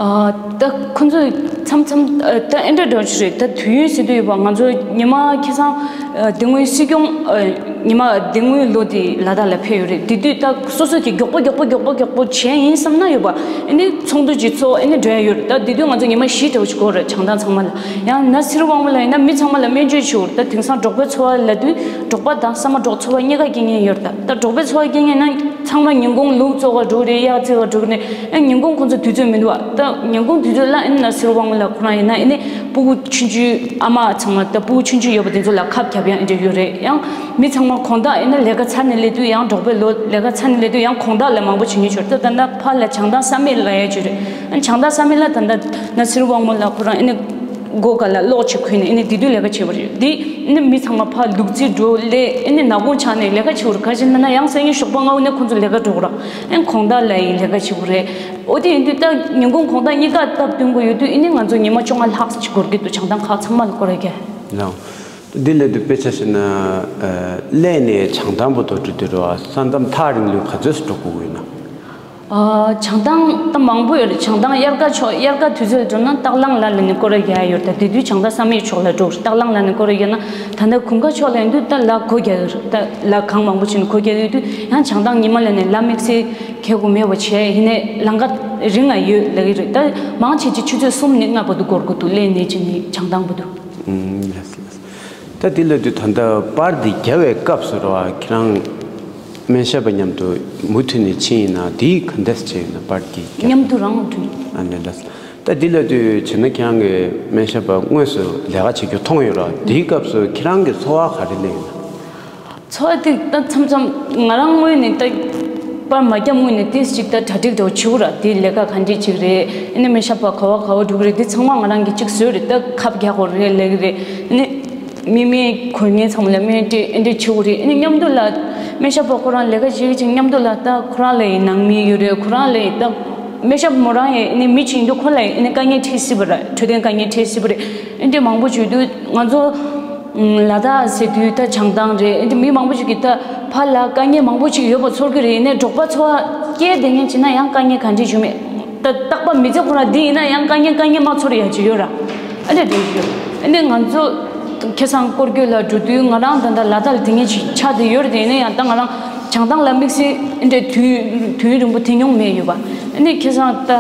ཨ་ད་ཁོ་ཚོས་མཚམས་མཚམས་ཨ་ད་ཨེ་འདྲ་འདྲ་ཞིག་རེད། ད་དུས་ཡུན་ཟེར་དུས་ཡོད་པ་ང་ཚོ་ཉི་མ་ཁ་སང་ཨ་དེ་སྔོན་སྲིད་སྐྱོང་ཨ་ཉི་མ་དེ་སྔོན་ལོ་དེ་ལ་དྭགས་ལ་ཕེབས་ཡོད་རེད། དེ་དུས་ད་སོ་སོ་གིས་མགྱོགས་པོ་མགྱོགས་པོ་མགྱོགས་པོ་མགྱོགས་པོ་བྱས་ཡིན་བསམ་ན་ཡོད་པ། ཨ་ནི་ཚོགས་འདུ་ཅིག་ཚོགས་ཨ་ནི་འགྲོ་ཡ་ཡོད་རེད། ད་དེ་དུས་ང་ཚོ་ཉི་མ་བཞི་འདྲ་བོ་ཞིག་འགོར་རེད་བྱང་ཐང་ཚང་མ་ལ། ཡང་ན་ཚེ་རིང་དབང་མོ་ལགས་ཡིན་ན་མི་ཚང་མ་ལ་སྨན་བཅོས་བྱེད་དགོས་རེད། ད་དེང་སང་འབྲོག་པའི་འཚོ་བ་ལབ་དུས་འབྲོག་པ་དང་ས་མ་འབྲོག་འཚོ་བ་གཉིས་ཀ་སྐྱེལ་མཁན་ཡོད་རེད། ད་ད་འབྲོག་པའི་འཚོ་བ་སྐྱེལ་མཁན་ན་ཚང་མ་ཉིན་གུང་ལུག་བཙོང་ག་འགྲོ་གི་རེད། གཡག་བཙལ་ག་འགྲོ་གི་རེད། ཨ་ཉིན་གུང་ཁོང་ཚོ་དུས་ཚོད་མི་འདུག་བ། ད་ཉིན་གུང་དུས་ཚོད་ལ་ཨ་ནི་ན་ཚེ་རིང་དབང་མོ་ལགས་ཁོ་རང་ཡིན་ན་ཨ་ནི་སྤུ་གུ་ཆུང་ཆུང་ཨ་མ་ཚང་མ་ད་སྤུ་གུ་ཆུང་ཆུང་ཡོད་པ་དེ་ཚོ་ལ་ཁབ་རྒྱབ་ཡ་ཨེ་འདྲ་ཡོད་རེད། ཡང་མི་ཚང་མ་དགོང་དག་ཨེ་ན་ལས་ཀ་ཚར་ནས་སླེབས་དུས་ཡང་འབྲོག་པའི་ལོ་ལས་ཀ་ཚར་ནས་སླེབས་དུས་ཡང་དགོང་དག་ལ་མང་པོ་བྱེད་མཁན་ཅིག་ཡོད་རེད། ད་ད་ལྟ་ཕར་ལ་བྱང་ཐང་བསམ་ཡས་ལབ་ཡ་ཅིག་ཡོད་རེད། ཨ་བྱང་ཐང་བསམ་ཡས་ལ་ད་ལྟ་ན་ཚེ་རིང་དབང་མོ་ལགས་ཁོ་རང་ཨེ་ནི་སྒོ་ཁ་ལ་གློག་ཅིག་ཁུར་ནས་ཨེ་ནི་དེ་དུས་ལས་ཀ་བྱེད་པ་རེད། འདི་ཨེ་ནི་མི་ཚང་མ་ཕར་ལུག་རྫི་འགྲོ་སླེབས་ཨེ་ནི་ནག་ཁུང་ཆགས་ནས་ལས་ཀ་བྱེད་པ་རེད། ག་ཅི་ན་ན་ཡང་སང་ཉིན་ཞོགས་པ་སྔ་པོ་ནས་ཁོང་ཚོ་ལས་ཀ་འགྲོ་གི་རེད། ཨེ་དགོང་དག་ལ་ཡིན་ལས་ཀ་བྱེད་པ་རེད། འོ་དེ་ཡིན་དུས་ད་ཉིན་གུང་དགོང་དག་གཉིས་ཀ་སྟབས་བསྟུན་དགོས་ཡོད་དུས་ཨེ་ནི་ང་ཚོ་ཉི་མ་བཅོ་ལྔ་ལྷག་ཅིག་འགོར་གྱི་འདུག་བྱང་ཐང་ཁག་ཚང་མ་ལ་སྐོར་ར་རྒྱག་ལགས། འདི་ལས་དུས་དཔེ་ཆ་བཞག་ན། ཨ་གླས་ནས་བྱང་ཐང་བར་དུ་འགྲོ་དུས་རེད་བ། ས་མཚམས་ཐག་རིང་ལོས་ག་ཚོད་ཙམ་འགྲོ་དགོས་ཀྱི་ཡོད་ན། ཨ་བྱང་ཐང་ད་མང་པོ་ཡོད་རེད། བྱང་ཐང་དབྱར་ཁ་ཕྱོགས་དབྱར་ཁ་དུས་ཚོད་འགྲོ་ན་སྟག་ལང་ལ་ལ་ནས་སྐོར་ར་རྒྱག་ཡ་ཡོད་རེད། ད་དེ་དུས་བྱང་ཐང་བསམ་ཡས་ཕྱོགས་ལ་འགྲོ་རེད། སྟག་ལང་ལ་ནས་སྐོར་ར་རྒྱག་ན་ད་ལྟ་དགུན་ཁ་ཕྱོགས་ལ་ཡིན་དུས་ད་ལ་སྒོ་རྒྱག་གི་རེད། ད་ལ་གང་མང་པོ་ཕྱིན་སྒོ་རྒྱག་ཡོད་དུས་ཡང་བྱང་ཐང་ཉི་མ་ལ་ནས་ལ་དམིགས་བསལ་ཁེ་གོ་མེད་པ་བྱས་ཡིན་ནའི་ལམ་ཁ་རིང་ང་ཡོད་ལབ་ཀྱི་རེད། ད་མང་ཆེ་ཆེ་ཆུ་ཚོད་གསུམ་ནས་ལྔ་བར་དུ་འགོར་གྱི་འདུག་གླས་ནས་ཕྱིན་ནས་བྱང་ཐང་བར་དུ། ཨུམ། ལགས་སོ། ལགས་སོ། ད་དེ་ལབ་དུས་ད་ལྟ་པར་འདི་རྒྱག་པའི་སྐབས་སུ་རེད་བ། ཁྱེད་རང་སྨན་ཞབས་པ་མཉམ་དུ་མུ་མཐུད་ནས་ཕྱིན་ཡིན་ན་དེ་ག་འདྲས་བྱས་ཡིན་ན་པར་གྱི་རྒྱག་མཉམ་དུ་རང་ལ་མཐུད། ཨ་ནི་ལགས་སོ། ད་འདི་ལབ་དུས་བྱས་ན་ཁྱེད་རང་གི་སྨན་ཞབས་པ་དངོས་སུ་ལས་ཀ་བྱེད་རྒྱུ་མཐོང་ཡོད་རེད་བ། དེའི་སྐབས་སུ་ཁྱེད་རང་གི་ཚོར་བ་ག་རེ་སླེབས་ཡོད་ན། ཚོར་བ་དེ་ད་མཚམས་མཚམས་ང་རང་ངོས་ནས་ད་པར་མ་བརྒྱབ་སྔོན་ནས་ཏིས་ཅིག་ད་གྲ་སྒྲིག་འདྲ་བོ་བྱེད་དགོས་ར། དེ་ལས་ཀ་ག་འདྲས་ཅིག་རེད། ཨ་ནི་སྨན་ཞབས་པ་ག་བ་ག་བ་འགྲོ་གི་རེད། དེ་ཚང་མ་ང་རང་གིས་ཅིག་བཟོས་རེད། ད་ཁབ་རྒྱག་དགོས་རེད་ལབ་ཀྱི་རེད། ཨ་ནི་མི་མེད་གོ་ངའི་ཚང་མ་ལ་སྨན་སྤྲད་ཨ་འདྲས་བྱེད་དགོས་རེད། ཨ་ནི་མཉམ་དུ་ལ་སྨན་ཞབས་པ་ཁོ་རང་ལས་ཀ་བྱེད་ཀྱི་ཅིག་མཉམ་དུ་ལ་ད་ཁོ་རང་ལ་ཡི་ནང་མི་ཡོད་རེད། ཁོ་རང་ལ་ཡི་ད་སྨན་ཞབས་མོ་རང་ཡི་ཨ་ནི་མི་ཅིག་ཡིན་དུས་ཁོ་ལ་ཡི་ཨ་ནི་དཀའ་ངལ་འཕྲད་སྲིད་པ་རེད། འཕྲོད་བསྟེན་དཀའ་ངལ་འཕྲད་སྲིད་པ་རེད། ཨ་འདྲས་མང་པོ་བྱེད་དུས་ང་ཚོ། ལ་དྭགས་ཟེར་དུས་ད་བྱང་ཐང་རེད། འདི་མི་མང་པོ་ཞིག་གིས་ད་ཕར་ལ་དཀའ་ངལ་མང་པོ་ཞིག་ཡོད་པ་ཚོར་གྱི་རེད། ཡིན་ནའི་འབྲོག་པ་འཚོ་བ་སྐྱེལ་བསྡད་མཁན་བྱས་ན་ཡང་དཀའ་ངལ་ག་འདྲས་བྱུང་མེད། ད་རྟག་པར་མི་ཚེ་ཁོ་རང་འདི་ཡིན་ན་ཡང་དཀའ་ངལ་དཀའ་ངལ་མ་ཚོར་ཡ་ཅིག་ཡོད་ར། ཨ་འདྲ་དེ་ཡོད། ཨ་ནི་ང་ཚོ་ཁ་སང་སྐོར་སྐྱོད་ལ་འགྲོ་དུས་ང་རང་ད་ལྟ་ལ་དྭགས་ལ་དེ་ངེས་ཅིག་ཆགས་བསྡད་ཡོད་རེད། དེ་ཡིན་ན་ཡང་ད་ང་རང་བྱང་ཐང་ལ་དམིགས་བསལ་ཨ་འདྲ་དུས་དུས་རིང་པོ་དེ་མྱོང་མེད་ཡོད་པ། ཨ་ནི་ཁ་སང་ད་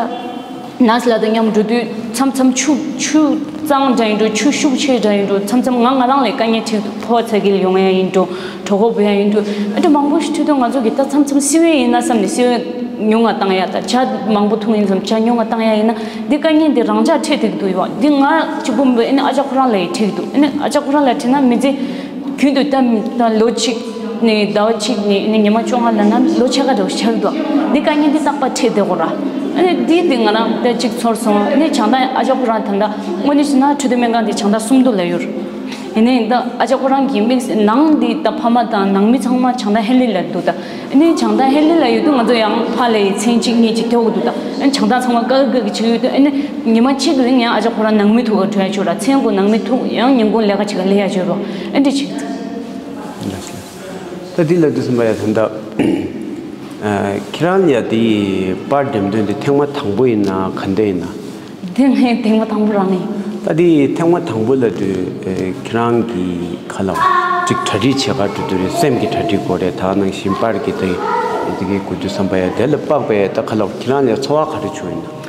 ནར་སི་ལགས་དང་མཉམ་འགྲོ་དུས་མཚམས་མཚམས་ཆུ་ཆུ་གཙང་འདྲ་ཡིན་འགྲོ། ཆུ་ཤུགས་ཆེ་འདྲ་ཡིན་འགྲོ། མཚམས་མཚམས་ང་ང་རང་ལ་དཀའ་ངལ་འཕྲད་འདུག་ཕོ་བ་ཚ་གྱང་ཡོང་ཡ་ཡིན་འགྲོ། གྲོད་ཁོག་སྦོས་ཡ་ཡིན་འགྲོ། ཨ་འདྲ་མང་པོ་ཞིག་འཕྲད་དུས་ང་ཚོ་གིས་ད་མཚམས་མཚམས་བསིལ་བ་ཡིན་ན་བསམ་ནས་བསིལ་བ་ཉུང་ང་བཏང་ཡ། ད་ཇ་མང་པོ་འཐུང་ཡིན་ཙང་ཇ་ཉུང་ང་བཏང་ཡ་ཡིན་ན་འདི་དཀའ་ངལ་འདི་རང་འཇགས་འཕྲད་བསྡད་ཀྱི་འདུག་ཡོད། འདི་ང་གཅིག་པུ་མིན་པ། ཨ་ནི་ཨ་ཅག་ཁོ་རང་ལ་ཡང་འཕྲད་ཀྱི་འདུག་ཨ་ནི་ཨ་ཅག་ཁོ་རང་ལ་འཕྲད་ན་མི་ཚེ་རྒྱུན་དུ་ད་ད་ལོ་གཅིག་ནས་ཟླ་བ་གཅིག་ནས་ཨ་ནི་ཉི་མ་བཅོ་ལྔ་ལབ་ན་ལོ་ཕྱེད་ཀ་འདྲ་བོ་ཆགས་ཀྱི་འདུག་འདི་དཀའ་ངལ་འདི་རྟག་པར་འཕྲད་བསྡད་ཀྱི་ཡོད་ར། ཨ་ནི་འདི་འདི་ང་རང་ད་གཅིག་ཚོར་སོང་། ཨ་ནི་བྱང་ཐང་ཨ་ཅག་ཁོ་རང་ད་ལྟ་དངོས་གནས་བྱས་ན་འཕྲོད་བསྟེན་སྨན་ཁང་འདི་བྱང་ཐང་སུམ་མདོ་ལ་ཡོད་ར། ཡིན་ནའི་ད་ཨ་ཅག་ཁོ་རང་གི་དམིགས་ནང་འདི་ད་ཕ་མ་དང་ནང་མི་ཚང་མ་བྱང་ཐང་ཧེ་ལི་ལ་འདུག་ད་ཨ་ནི་བྱང་ཐང་ཧེ་ལི་ལ་ཡོད་དུས་ང་ཚོ་ཡང་ཕར་ལ་ཡི་མཚན་གཅིག་གཉིས་ཀྱིས་སྡོད་དགོས་འདུག་ད་ཨ་ནི་བྱང་ཐང་ཚང་མ་དཀའ་ལས་ཁག་གི་བྱེད་ཡོད་དུས། ཨ་ནི་ཉི་མ་གཅིག་རིང་ཡང་ཨ་ཅག་ཁོ་རང་ནང་མི་ཐུག་ག་འགྲོ་ཡ་བྱོས་ར། མཚན་དགུ་ནང་མི་ཐུག་ཡང་ཉིན་གུང་ལས་ཀ་བྱེད་ག་སླེབས་ཡ་བྱོས་རོགས། ཨ་འདྲ་བྱེད། ད་འདི་ལབ་དུས་ཙམ་པ་ཡ་ད་ལྟ་ཨ་ཁྱེད་རང་ལ་ཡ་འདི་པར་འགྲེམས་སྟོན་འདི་ཐེངས་མ་དང་པོ་ཡིན་ན་ག་འདྲ་ཡིན་ན། དེ་ངའི་ཐེངས་མ་དང་པོ་རང་ཡིན། ད་དེ་ཐེངས་མ་དང་པོ་ལབ་དུས་ཨེ་ཁྱེད་རང་གི་ཁ་ལ་ཅིག་གྲ་སྒྲིག་བྱེད་ག་འགྲོ་དུས་རེད། སེམས་ཀྱི་གྲ་སྒྲིག་དགོས་རེད། ད་ནང་བཞིན་པར་གྱི་དེ་དེ་གའི་དགོས་དུས་ཙམ་པ་ཡ་དེ་ལ་དཔག་པའི་ད་ཁ་ལ་ཁྱེད་རང་ལ་ཚོར་བ་ག་རེ་བྱུང་ཡིན་ན།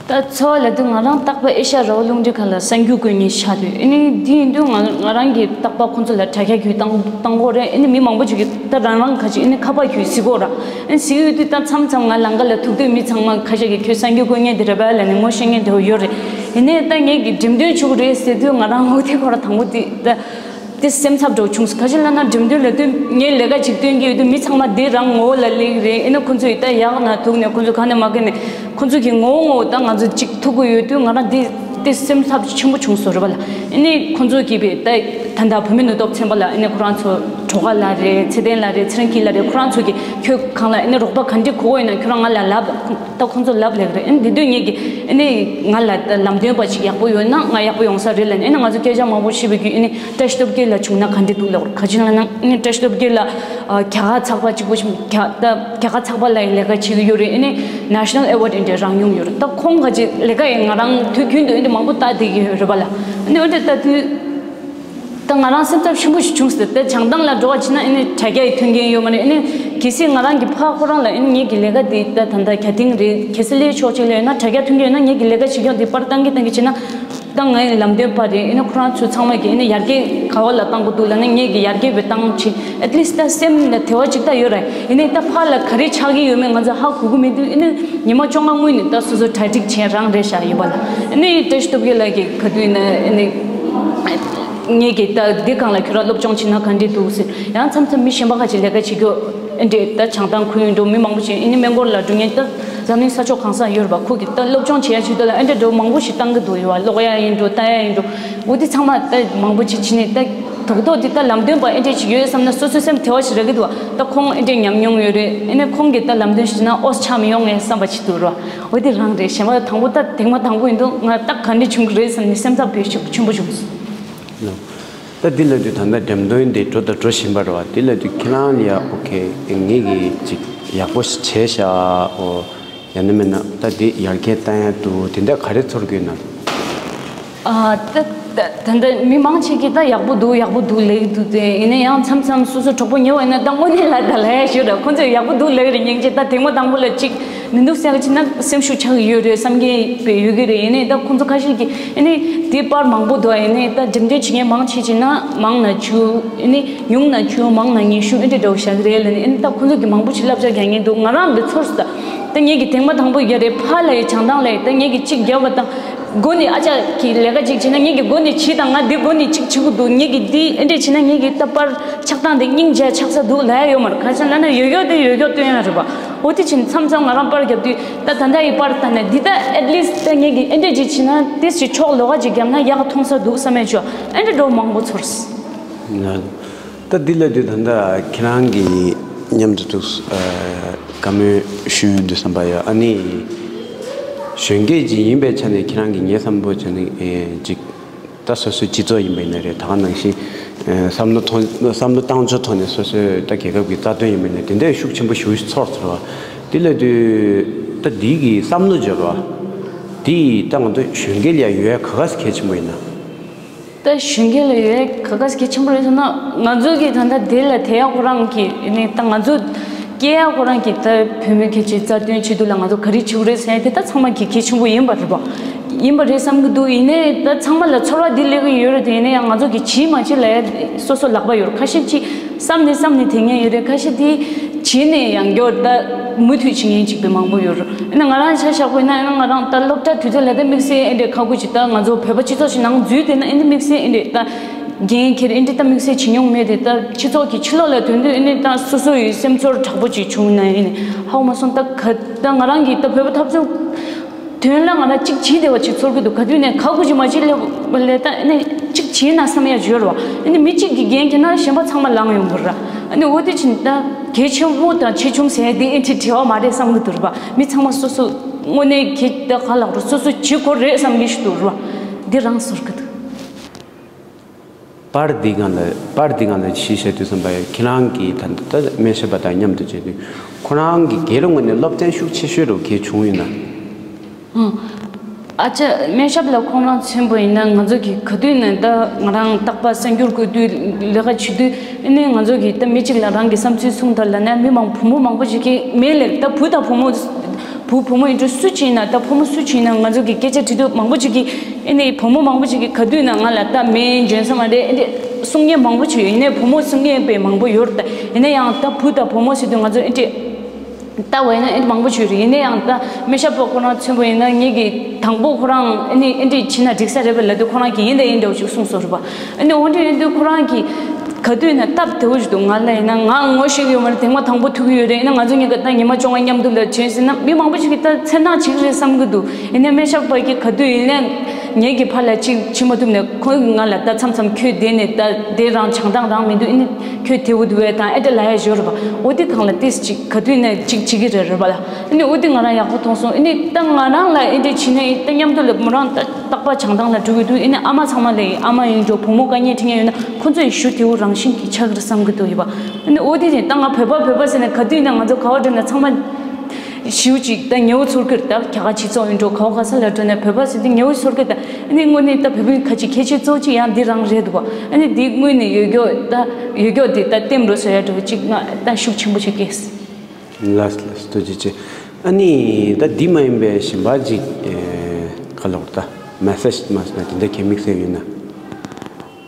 ད་ཚོར་བ་ལབ་དུས་ང་རང་རྟག་པར་ཨེ་ཤ་ཡ་རང་དབང་རླུང་འཕྲིན་ཁང་ལ་གསར་འགྱུར་བཀོད་མཁན་ཆགས་དུས། ཨ་ནི་དེ་ཡིན་དུས་ང་ང་རང་གིས་རྟག་པར་ཁོང་ཚོ་ལ་དྲ་རྒྱ་བརྒྱུད་བཏང་བཏང་དགོས་རེད། ཨ་ནི་མི་མང་པོ་ཅིག་གིས་ད་རང་རང་ཁ་ཅིག་ཨ་ནི་ཁ་པར་བརྒྱུད་གཟིགས་དགོས་ར། ཨ་ནི་གཟིགས་ཡོད་དུས་ད་མཚམས་མཚམས་ང་ལམ་ཁ་ལ་ཐུག་དུས་མི་ཚང་མ་ཁ་ཤས་ཀྱིས་ཁྱོད་གསར་འགྱུར་བཀོད་མཁན་དེ་རེད་པས་ལབ་ནས་ངོ་ཤེས་མཁན་དེ་ཡོད་རེད། ཡིན་ནའི་ད་ངེད་ཀྱིས་འགྲེམས་སྟོན་བྱེད་དགོས་རེད་ཟེར་དུས་ང་རང་འོ་དེ་ཁོ་ར་དང་པོ་དེ་ད་དེ་སེམས་འཚབ་འདྲ་བོ་བྱུང་སོང་། ག་ཅི་ལབ་ན་འགྲེམས་སྟོན་ལབ་དུས་ངས་ལས་ཀ་ཅིག་སྟོན་གྱི་ཡོད་དུས་མི་ཚང་མ་དེ་རང་ངོ་བོ་ལ་སླེབས་ཀྱི་རེད། ཨ་ནི་ཁོང་ཚོ་ཡིས་ད་ཡག་ན་སྡུག་ན་ཁོང་ཚོ་ག་ནས་མ་ག་ནས་ཁོང་ཚོ་གི་ངོ་བོ་ངོ་བོ་ད་ང་ཚོ་ཅིག་ཐུག་གི་ཡོད་དུས་ང་རང་དེ་དེ་སེམས་འཚབ་ཆེན་པོ་བྱུང་སོང་རེད་པ་ལ། ཨ་ནི་ཁོང་ཚོ་གིས་པས་ད་ད་ལྟ་བོད་མི་ནུས་སྟོབས་ཚན་པ་ལ་ཨ་ནི་ཁོ་རང་ཚོ་སྒྲོལ་དཀར་ལགས་རེད། ཚེ་བརྟན་ལགས་རེད། ཚེ་རིང་སྐྱིད་ལགས་རེད། ཁོ་རང་ཚོ་གིས་ཁྱོད་གང་ལ་ཨ་ནི་རོགས་པ་ག་འདྲ་དགོས་ཡོད་ན་ཁྱོད་རང་ང་ལ་ལབ། ད་ཁོང་ཚོ་ལབ་ལེགས་རེད། ཨ་ནི་འདི་དུས་ངེད་ཀྱིས་ཨ་ནི་ང་ལ་ད་ལམ་སྟོན་པ་ཅིག་ཡག་པོ་ཡོད་ན་ང་ཡག་པོ་ཡོང་ས་རེད་ལབ་ནས། ཨ་ནི་ང་ཚོ་སྐད་ཆ་མང་པོ་བཤད་པའི་རྒྱུད་ཨ་ནི་བཀྲ་ཤིས་སྟོབས་རྒྱལ་ལགས་བྱུང་ན་ག་འདྲ་འདུག་ལབ། ག་ཅི་ལབ་ན་ཨ་ནི་བཀྲ་ཤིས་སྟོབས་རྒྱལ་ལགས་རྒྱ་གར་ཚགས་པར་གཅིག་པོ་ཞིག་རྒྱ་ད་རྒྱ་གར་ཚགས་པར་ལ་ཡི་ལས་ཀ་བྱེད་ཀྱི་ཡོད་རེད། ཨ་ནི་National Award ཨ་འདྲ་རང་ཡོང་ཡོད་རེད། ད་ཁོང་ག་ཅི་ལས་ཀ་ཡི་ང་རང་དུས་རྒྱུན་དུ་ཨ་འདྲ་མང་པོ་ལྟ་བསྡད་ཀྱི་ཡོད་རེད་པ་ལ། ཨ་ནི་ཨ་འདྲ་ལྟ་དུས། ད་ང་རང་སེམས་འཚབ་ཆེན་པོ་ཞིག་བྱུང་སོང་། དེ་བྱང་ཐང་ལ་འགྲོ་བ་བྱས་ན་ཨ་ནི་དྲ་རྒྱ་ཡི་མཐུན་རྐྱེན་ཡོད་མ་རེད། ཨ་ནི་གལ་སྲིད་ང་རང་གི་ཕ་ཁོ་རང་ལ་ཨ་ནི་ངེད་ཀྱི་ལས་ཀ་འདི་ད་ད་ལྟ་རྒྱ་ཐིང་རེད། གལ་སྲིད་ལས་ཕྱོགས་གཅིག་ལ་ཡོད་ན་དྲ་རྒྱ་མཐུན་རྐྱེན་ཡོད་ན་ངེད་ཀྱི་ལས་ཀ་བྱེད་ཀྱང་དེ་པར་བཏང་གི་བཏང་གི་བྱས་ན་ད་ངའི་ལམ་སྟོན་པ་རེད། ཨ་ནི་ཁོ་རང་ཚོ་ཚང་མ་གིས་ཨ་ནི་ཡར་རྒྱས་ག་བ་ལ་བཏང་དགོས་འདུག་ལབ་ན་ངེད་ཀྱིས་ཡར་རྒྱས་བས་བཏང་བྱས། At least ད་སེམས་ལ་དེ་བ་ཅིག་ད་ཡོད་རེད། ཡིན་ནའི་ད་ཕར་ལ་ག་རེ་ཆགས་ཀྱི་ཡོད་མེད་ང་ཚོ་ཧ་གོ་གི་མེད་དུས་ཨ་ནི་ཉི་མ་བཅོ་ལྔ་སྔོན་ནས་ད་སོ་སོ་གྲ་སྒྲིག་བྱས་རང་རེད་བཞག་ཡོད་པ་ལ། ཨ་ནི་བཀྲ་ཤིས་སྟོབས་རྒྱལ་ལགས་ཀྱིས་ག་དུས་ཡིན་ན་ཨ་ནི། ངེད་ཀྱིས་ད་འདི་སྒང་ལ་ཁྱོད་རང་སློབ་སྦྱོང་བྱེད་ན་ག་འདྲ་འདུག་ཟེར། ཡང་མཚམས་མཚམས་མི་གཞན་པ་ཁ་ཅིག་ལས་ཀ་བྱེད་རྒྱུ་ཨེ་འདྲས་ད་བྱང་ཐང་ཁུལ་ཡིན་འགྲོ། མི་མང་པོ་ཞིག་ཨེ་ནི་སྨན་སྐོར་ལ་འགྲོ་མཁན་ད་འཛམ་གླིང་ས་ཕྱོགས་གང་སར་ཡོད་རེད་པ། ཁོ་གིས་ད་སློབ་སྦྱོང་བྱེད་ཡ་ཆེད་དུ་ལ་ཨེ་འདྲས་འགྲོ་མང་པོ་ཞིག་བཏང་གི་འདུག་ཡོད་པ། ཀློག་ཡ་ཡིན་འགྲོ། ལྟ་ཡ་ཡིན་འགྲོ། འོ་དེ་ཚང་མ་ད་མང་པོ་ཅིག་བྱས་ནས་ད་རྡོག་རྡོག་དེ་ད་ལམ་སྟོན་པ་ཨེ་འདྲས་ཅིག་ཡོད་བསམ་ན་སོ་སོའི་སེམས་དེ་བ་ཞིག་རག་གི་འདུག་པ། ད་ཁོང་ཨེ་འདྲས་ཉམས་མྱོང་ཡོད་རེད། ཨེ་ནས་ཁོང་གིས་ད་ལམ་སྟོན་ཞིག་ན་ཨོ་ཆགས་མི་ཡོང་ངས་བསམ་པ་ཅིག་འདུག་རེད་པ། འོ་དེ་རང་རེད། གཞན་པ་དང་པོ་ད་ཐེངས་མ་དང་པོ་ཡིན་འདུག་ང་ད་ག་འདྲས་བྱུང་གི་རེད་བསམ་ནས་སེམས་འཚབ་དཔེ་ཞིག་ཆེན་པོ་བྱུང་སོང་། ད་འདི་ལབ་དུས་ད་ལྟ་འགྲེམས་སྟོན་འདི་འགྲོ་དང་འགྲོ་བཞིན་པ་རེད་པ། འདི་ལབ་དུས་ཁྱེད་རང་ལ་ཡ་ཨོ་ཁེ་ངེད་ཀྱིས་ཅིག་ཡག་པོ་ཞིག་བྱས་ཤག་ཨོ། ཡང་ན་མིན་ན་ད་འདི་ཡར་རྒྱས་བཏང་ཡ་འདུག་དེ་འདྲ་ག་རེ་ཚོར་གྱི་ཡོད་ན། ཨ་ད་ད་ད་ལྟ་མི་མང་ཆེ་གིས་ད་ཡག་པོ་འདུག་ཡག་པོ་འདུག་ལབ་ཀྱི་འདུག་སྟེ། ཡིན་ན་ཡང་མཚམས་མཚམས་སོ་སོ་གྲོགས་པོ་ཉེ་བ་ཡིན་ན་ད་དངོས་གནས་ལ་ད་ལབ་ཡ་ཞིག་རེད། ཁོང་ཚོས་ཡག་པོ་འདུག་ལབ་ཀྱི་རེད། སྙིང་རྗེ། ད་ཐེངས་མ་དང་པོ་ལ་ཅིག་མི་འདུག་ཟེར་གྱི་ན་སེམས་ཤུགས་ཆག་གི་ཡོད་རེད་བསམ་མཁན་དཔེ་ཡོད་ཀྱི་རེད། ཡིན་ནའི་ད་ཁོང་ཚོ་ཁ་ཤས་ཀྱིས་ཡིན་ནའི་དེ་པར་མང་པོ་འདུག་ཡིན་ནའི་ད་འགྲེམས་སྟོན་བྱེད་མཁན་མང་ཆེ་ཆེ་ན་མང་ན་བཅུ། ཡིན་ནའི་ཉུང་ན་བཅུ་མང་ན་ཉི་ཤུ་ཨེ་འདྲ་འདྲ་བོ་བཞག་གི་རེད་ལབ་ནས། ཡིན་ནའི་ད་ཁོང་ཚོ་གིས་མང་པོ་ཅིག་བསླབ་བྱ་རྒྱག་མཁན་འདུག་ང་རང་འདི་ཚོར་སོང་། ད་ངེད་ཀྱིས་ཐེངས་མ་དང་པོ་རྒྱག་རེད། ཕར་ལ་ཡི་བྱང་ཐང་ལ་ཡི་ད་ངེད་ཀྱིས་གཅིག་རྒྱབ་པ་དང་། སྒོ་ནས་ཨ་ཅག་གིས་ལས་ཀ་ཅིག་བྱས་ན་ངེད་ཀྱི་སྒོ་ནས་བྱིས་དང་། ང་འདི་སྒོ་ནས་ཅིག་བྱེད་དགོས་འདུག་ངེད་ཀྱིས་འདི་ཨེ་འདྲས་བྱས་ན་ངེད་ཀྱི་ད་པར་ཆགས་སྟངས་འདི་སྙིང་རྗེ་ཆགས་ས་འདུག་ལབ་ཡ་ཡོད་མ་རེད། གང་ཡིན་ཟེར་ན་ཡོད་ཡོད་དེ་ཡོད་ཡོད་སྟོན་ཡ་རེད་པ། འོ་དེ་བྱས་ནས་མཚམས་མཚམས་ང་རང་པར་རྒྱབ་དུས་ད་ད་ལྟ་ཡི་པར་ལྟ་ནས་འདི་ད་at least ད་ངེད་ཀྱིས་ཨེ་འདྲས་ཅིག་བྱས་ན་དེ་ཞིག་ཕྱོགས་ལོགས་ཀ་ཅིག་བརྒྱབ་ན་ཡག་ག་མཐོང་ས་འདུག་བསམ་ཡ་ཅིག་ཨེ་འདྲས་འདྲ་བོ་མང་པོ་ཚོར། ད་འདི་ལབ་དུས་ད་ལྟ་ཁྱེད་རང་གི་མཉམ་དུ་འདུག་ཨ་བཀའ་མོལ་ཞུ་འདོད་བསམ་པ་ཡོད། ཨ་ནི་གཞོན་སྐྱེས་ཅིག་ཡིན་པའི་ཆ་ནས་ཁྱེད་རང་གི་ངའི་བསམ་པ་བྱས་ན་ཨེ་ཅིག་ད་སོ་སོའི་སྤྱི་ཚོགས་ཡིན་པ་ཡིན་ན་རེད། ད་ག་ནང་བཞིན་ཨེ་བསམ་བློ་ཐོག་བསམ་བློ་བཏང་ཕྱོགས་ཐོག་ནས་སོ་སོའི་ད་རྒྱལ་ཁབ་ཀྱི་རྩ་དོན་ཡིན་པ་ཡིན་ན་དེ་འདྲའི་ཤུགས་ཆེན་པོ་ཞེ་པོ་ཅིག་ཚོར་ཚར་བ། འདི་ལབ་དུས། ད་འདི་གི་བསམ་བློ་འབྱོར་བ་འདི་ད་ང་ཚོ་གཞོན་སྐྱེས་ལ་ཡང་ཡོད་ག་ག་ས་གལ་ཆེན་པོ་ཡིན་ན། ད་གཞོན་སྐྱེས་ལ་ཡོད་ག་ག་ས་གལ་ཆེན་པོ་རེད་ཟེར་ན། ང་ཚོ་གི་ད་ལྟ་འདི་ལ་དེ་ཡག་ཁོ་རང་གི་ནི་ད་ང་ཚོ་སྐྱེ་ཡག་ཁོ་རང་གི་ད་བོད་མི་སྐད་ཆའི་རྩ་དོན་ཆེད་དུ་ལ་ང་ཚོ་ག་རེ་བྱེད་དགོས་རེད་ཟེར་ཡ་དེ་ད་ཚང་མ་གི་གལ་ཆེན་པོ་ཡིན་པ་རེད་པ། ཡིན་པ་རེད་བསམ་གི་འདུག་ཡིན་ནའི་ད་ཚང་མ་ལ་ཚོར་བ་འདི་སླེབས་གི་ཡོད་རེད་དེ། ཡིན་ན་ཡང་ང་ཚོ་གི་བྱེད་མ་བྱེད་ལ་ཡ་སོ་སོ་ལག་པ་ཡོད་རེད། ཁ་ཤས་ཅིག་བསམ་ནས་བསམ་ནས་དེ་ངན་ཡོད་རེད། ཁ་ཤས་དེ་བྱེད་ནས་ཡང་སྐྱར་ད་མུ་མཐུད་བྱེད་མཁན་ཅིག་པའི་མང་པོ་ཡོད་རེད། ཡིན་ན་ང་རང་ཆ་བཞག་པ་ཡིན་ན་ཡང་ང་རང་ད་སློབ་གྲྭ་དུས་ཚོད་ལ་ད་དམིགས་བསལ་ཨེ་འདྲས་ཁག་པོ་ཅིག་ད་ང་ཚོ་བོད་པ་སྤྱི་ཚོགས་ཤིག་ནང་འཛུལ་བསྡད་ན་ཨེ་འདྲས་དམིགས་བསལ་ཨེ་འདྲས་ད་འགན་འཁྱེར་ཨེ་འདྲས་ད་དམིགས་བསལ་བྱེད་མྱོང་མེད་དེ། ད་སྤྱི་ཚོགས་ཀྱི་ཕྱི་ལོགས་ལ་ཐོན་དུས་ཨེ་འདྲས་ད་སོ་སོ་ཡི་སེམས་ཚོར་དྲག་པོ་ཅིག་བྱུང་ན་ཨེ་འདྲས་ཧ་གོ་མ་སོང་། ད་ག་ད་ང་རང་གི་ད་བོད་པ་འཐབ་རྩོད་དོན་ལ་ང་རང་གཅིག་བྱེད་བདེ་བ་ཅིག་ཚོར་གི་འདུག་ག་དུས་ནས་ཁག་པོ་ཅིག་མ་བྱེད་ལས་ལས་ད་ཨ་ནི་གཅིག་བྱེད་ན་བསམ་ཡ་ཡོད་རེད་བ། ཨ་ནི་མི་གཅིག་གི་འགན་འཁྱེར་ན་གཞན་པ་ཚང་མ་ལངས་ཡོང་གི་རེད། ཨ་ནི་འོ་དེ་ཕྱིན་ད་གལ་ཆེན་པོ་དང་ཆེ་ཆུང་ཟེར་ཡ་དེ་ཨེ་འདྲས་འབྲེལ་བ་མ་རེད་བསམ་གི་འདུག་རེད་བ། མི་ཚང་མ་སོ་སོ་དངོས་གནས་གལ་ད་ག་ལབ་རེད། སོ་སོ་བྱེད་དགོས་རེད་བསམ་གི་ཞིག་འདུག་རེད་བ། འདི་རང་ཚོར་གི་འདུག་པར་འདི་སྒང་ལ་པར་འདི་སྒང་ལ་ཅི་བཤད་དུས་ཙམ་པ་ཡང་ཁྱེད་རང་གིས་ད་ལྟ་སྨན་ཞབས་པ་དང་མཉམ་དུ་བྱས་དུས་ཁོ་རང་གི་སྒེར་ངོས་ནས་སློབ་ཚན་ཤུགས་ཆེ་ཤོས་རུ་གལ་བྱུང་ཡོད་ན། ཨང་། ཨ་ཅག་སྨན་ཞབས་ལ་ཁོང་རང་མཚོན་པ་ཡིན་ན་ང་ཚོ་གི་ག་དུས་ནས་ད་ང་རང་རྟག་པར་གསར་འགྱུར་བཀོད་དུས་ལས་ཀ་བྱེད་དུས་ཨ་ནི་ང་ཚོ་གི་ད་མི་གཅིག་ལ་རང་གི་བསམ་ཚུལ་གསུངས་དང་ལབ་ན་མི་མང་བུ་མོ་མང་པོ་ཞིག་གིས་མེད་ལས་ད་བུ་དང་བུ་མོ་བུ་བུ་མོ་ཡིན་འགྲོ་སུ་ཅིག་ཡིན་ན་ད་བུ་མོ་སུ་ཅིག་ཡིན་ན་ང་ཚོ་གི་སྐད་ཆ་དྲི་དུས་མང་པོ་ཅིག་གིས་ཨེ་ནས་བུ་མོ་མང་པོ་ཅིག་གིས་ག་དུས་ན་ང་ལ་ད་མེད་འཇོན་ས་མ་རེད་ཨེ་འདྲས་གསུང་མཁན་མང་པོ་ཅིག་ཡོད། ཡིན་ནའི་བུ་མོ་གསུང་མཁན་དཔེ་མང་པོ་ཡོད་རེད། ད་ཡིན་ན་ཡང་ད་བུ་དང་བུ་མོ་ཟེར་དུས་ང་ཚོ་ཨེ་འདྲས་ལྟ་བ་ཡིན་ན་ཨེ་འདྲས་མང་པོ་ཅིག་ཡོད་རེད། ཡིན་ན་ཡང་ད་སྨན་ཞབས་པ་ཁོ་རང་མཚོན་པ་ཡིན་ན་ངེད་ཀྱིས་དང་པོ་ཁོ་རང་ཨེ་ནས་ཨེ་འདྲས་བྱེད་ན་འགྲིག་ས་རེད་པས་ལབ་དུས་ཁོ་རང་གིས་ཡིན་ད་ཡིན་འདྲ་བོ་ཅིག་གསུངས་སོང་རེད་པ། ཨ་ནི་འོ་འདྲ་ཡིན་དུས་ཁོ་རང་གིས་ག་དུས་ན་སྟབས་བདེ་བོ་ཞིག་འདུག་ང་ལ་ཡིན་ན་ང་ངོ་ཤེས་ཀྱི་ཡོད་མ་རེད། ཐེངས་མ་དང་པོ་ཐུག་གི་ཡོད་རེད། ཡིན་ན་ང་ཚོ་གཉིས་ཀ་ད་ཉི་མ་བཅོ་ལྔ་མཉམ་དུ་ལ་བྱོས་ཟིན་ན་མི་མང་པོ་ཞིག་གིས་ད་མཚན་རྟགས་བྱེད་ཀྱི་རེད་བསམ་གྱི་འདུག་ཡིན་ན་སྨན་ཞབས་པ་གིས་ག་དུས་ཡིན་ན་ངེད་ཀྱི་ཕར་ལ་ཅིག་བྱེད་མ་ཐུབ་ནས་ཁོས་ང་ལ་ད་མཚམས་མཚམས་ཁྱོད་བསྡད་ནས་ད་དེ་རང་བྱང་ཐང་རང་མི་འདུག་ཨ་ནི་ཁྱོད་དེ་འུ་དུ་བས་དང་ཨེ་ད་ལ་ཡ་ཞོར་བ་འོ་དེ་གང་ལ་ཏིས་ཅིག་ག་དུས་ན་ཅིག་བྱེད་ཀྱི་རེད་རེད་པ་ལ། ཨ་ནི་འོ་དེ་ང་རང་ཡག་པོ་མཐོང་སོང་། ཨ་ནི་ད་ང་རང་ལ་ཨེ་འདྲས་བྱེད་ནས་ད་མཉམ་དུ་ལ་མོ་རང་ད་རྟག་པར་བྱང་ཐང་ལ་འགྲོ་གི་འདུག་ཨ་ནི་ཨ་མ་ཚང་མ་ལ་ཨ་མ་ཡིན་འགྲོ་བུ་མོ་དཀའ་ངལ་འཕྲད་མཁན་ཡོད་ན་ཁོ་ཚོ་ཡི་ཞུ་དེའུ་རང་བཞིན་གྱི་ཆགས་ཀྱི་རེད་བསམ་གྱི་འདུག་ཡོད་པ། ཨ་ནི་འོ་དེ་ནས་ད་ང་བོད་པ་བོད་པ་ཟེར་ནས་ག་དུས་ན་ང་ཚོ་ག་བ་འགྲོ་ན་ཚང་མ་ཞུ་ཅིག་ད་ཉེ་བོ་ཚོར་གྱི་རེད། ད་རྒྱ་གར་སྤྱི་ཚོགས་ཡིན་འགྲོ་ག་བ་ག་ས་ལ་འགྲོ་ན་བོད་པ་ཟེར་དུས་ཉེ་བོ་ཚོར་གྱི་རེད། ད་ཨ་ནི་དངོས་གནས་ད་བོད་པའི་ཁ་ཅིག་ཁྱད་ཆོས་གཙོ་ཆེ་ཡང་འདི་རང་རེད་འདུག་པ། ཨ་ནི་འདི་དངོས་གནས་ཡོད་རྒྱོ་ད་ཡོད་རྒྱོ་འདི་ད་ལྟེམ་འགྲོ་ཟེར་ཡ་འགྲོ་ཅིག་ང་ད་ཤུགས་ཆེན་པོ་ཞིག་སྐྱེས། ལགས་ལགས་ཐུགས་རྗེ་ཆེ། ཨ་ནི་ད་འདི་མ་ཡིན་པའི་གཞན་པ་ཅིག་ཨེ་ག་ལབ་དགོས་རེད། ད་མེ་སེ་ཇི་མ་སོང་ན་དེ་འདྲ་གལ་དམིགས་བསལ་ཡོད་ན།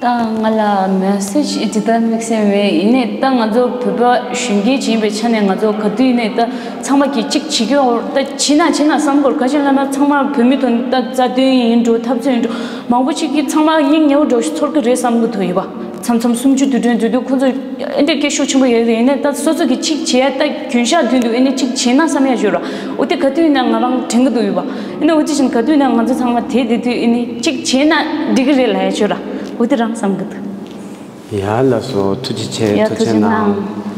ད་ང་ལ་མེ་སེ་ཇི་ཇི་ལྟར་དམིགས་བསལ་མེད། ཡིན་ནའི་ད་ང་ཚོ་བོད་པ་གཞོན་སྐྱེས་ཅིག་ཡིན་པའི་ཆ་ནས་ང་ཚོ་ག་དུས་ནས་ད་ཚང་མ་གིས་གཅིག་བྱེད་ཀྱི་ཡོད་རེད། ད་བྱེད་ན་བྱེད་ན་བསམ་དགོས་རེད། ག་ཅི་ལབ་ན་ཚང་མ་བོད་མི་དོན་ད་རྩ་དོན་ཡིན་འགྲོ་འཐབ་རྩོད་ཡིན་འགྲོ་མང་པོ་ཅིག་གིས་ཚང་མ་སྙིང་ཉེ་བོ་འགྲོ་ཞིག་ཚོར་གི་རེད་བསམ་གི་འདུག་ཡོད་པ། མཚམས་མཚམས་སུམ་ཅུ་དུས་དྲན་མཛད་དུས་ཁོ་ཚོ་ཨེ་འདྲ་སྐད་ཤུགས་ཆེན་པོ་ཡོད་རེད། ཡིན་ནའི་ད་སོ་སོ་གིས་གཅིག་བྱས་ད་རྒྱུན་ཤག་མདུན་དུ་ཨེ་ནི་གཅིག་བྱས་ན་བསམ་ཡ་ཡོད་ར། འོ་དེ་ག་དུས་ཡིན་ན་ང་རང་དྲན་གི་འདུག་ཡོད་པ། ཨེ་ནི་འོ་དེ་བཞིན་ག་དུས་ཡིན་ན་ང་ཚོ་ཚང་མ་དེ་དེ་དུས་ཨེ་ནི་གཅིག་བྱས་ན་འགྲིག་གི་རེད་ལབ་ཡ་ཡོད་ར། འོ་དེ་རང་བསམ་གི་འདུག་ཡ་ལགས་སོ། ཐུགས་རྗེ་ཆེ། ཡ་ཐུགས་རྗེ་གནང་།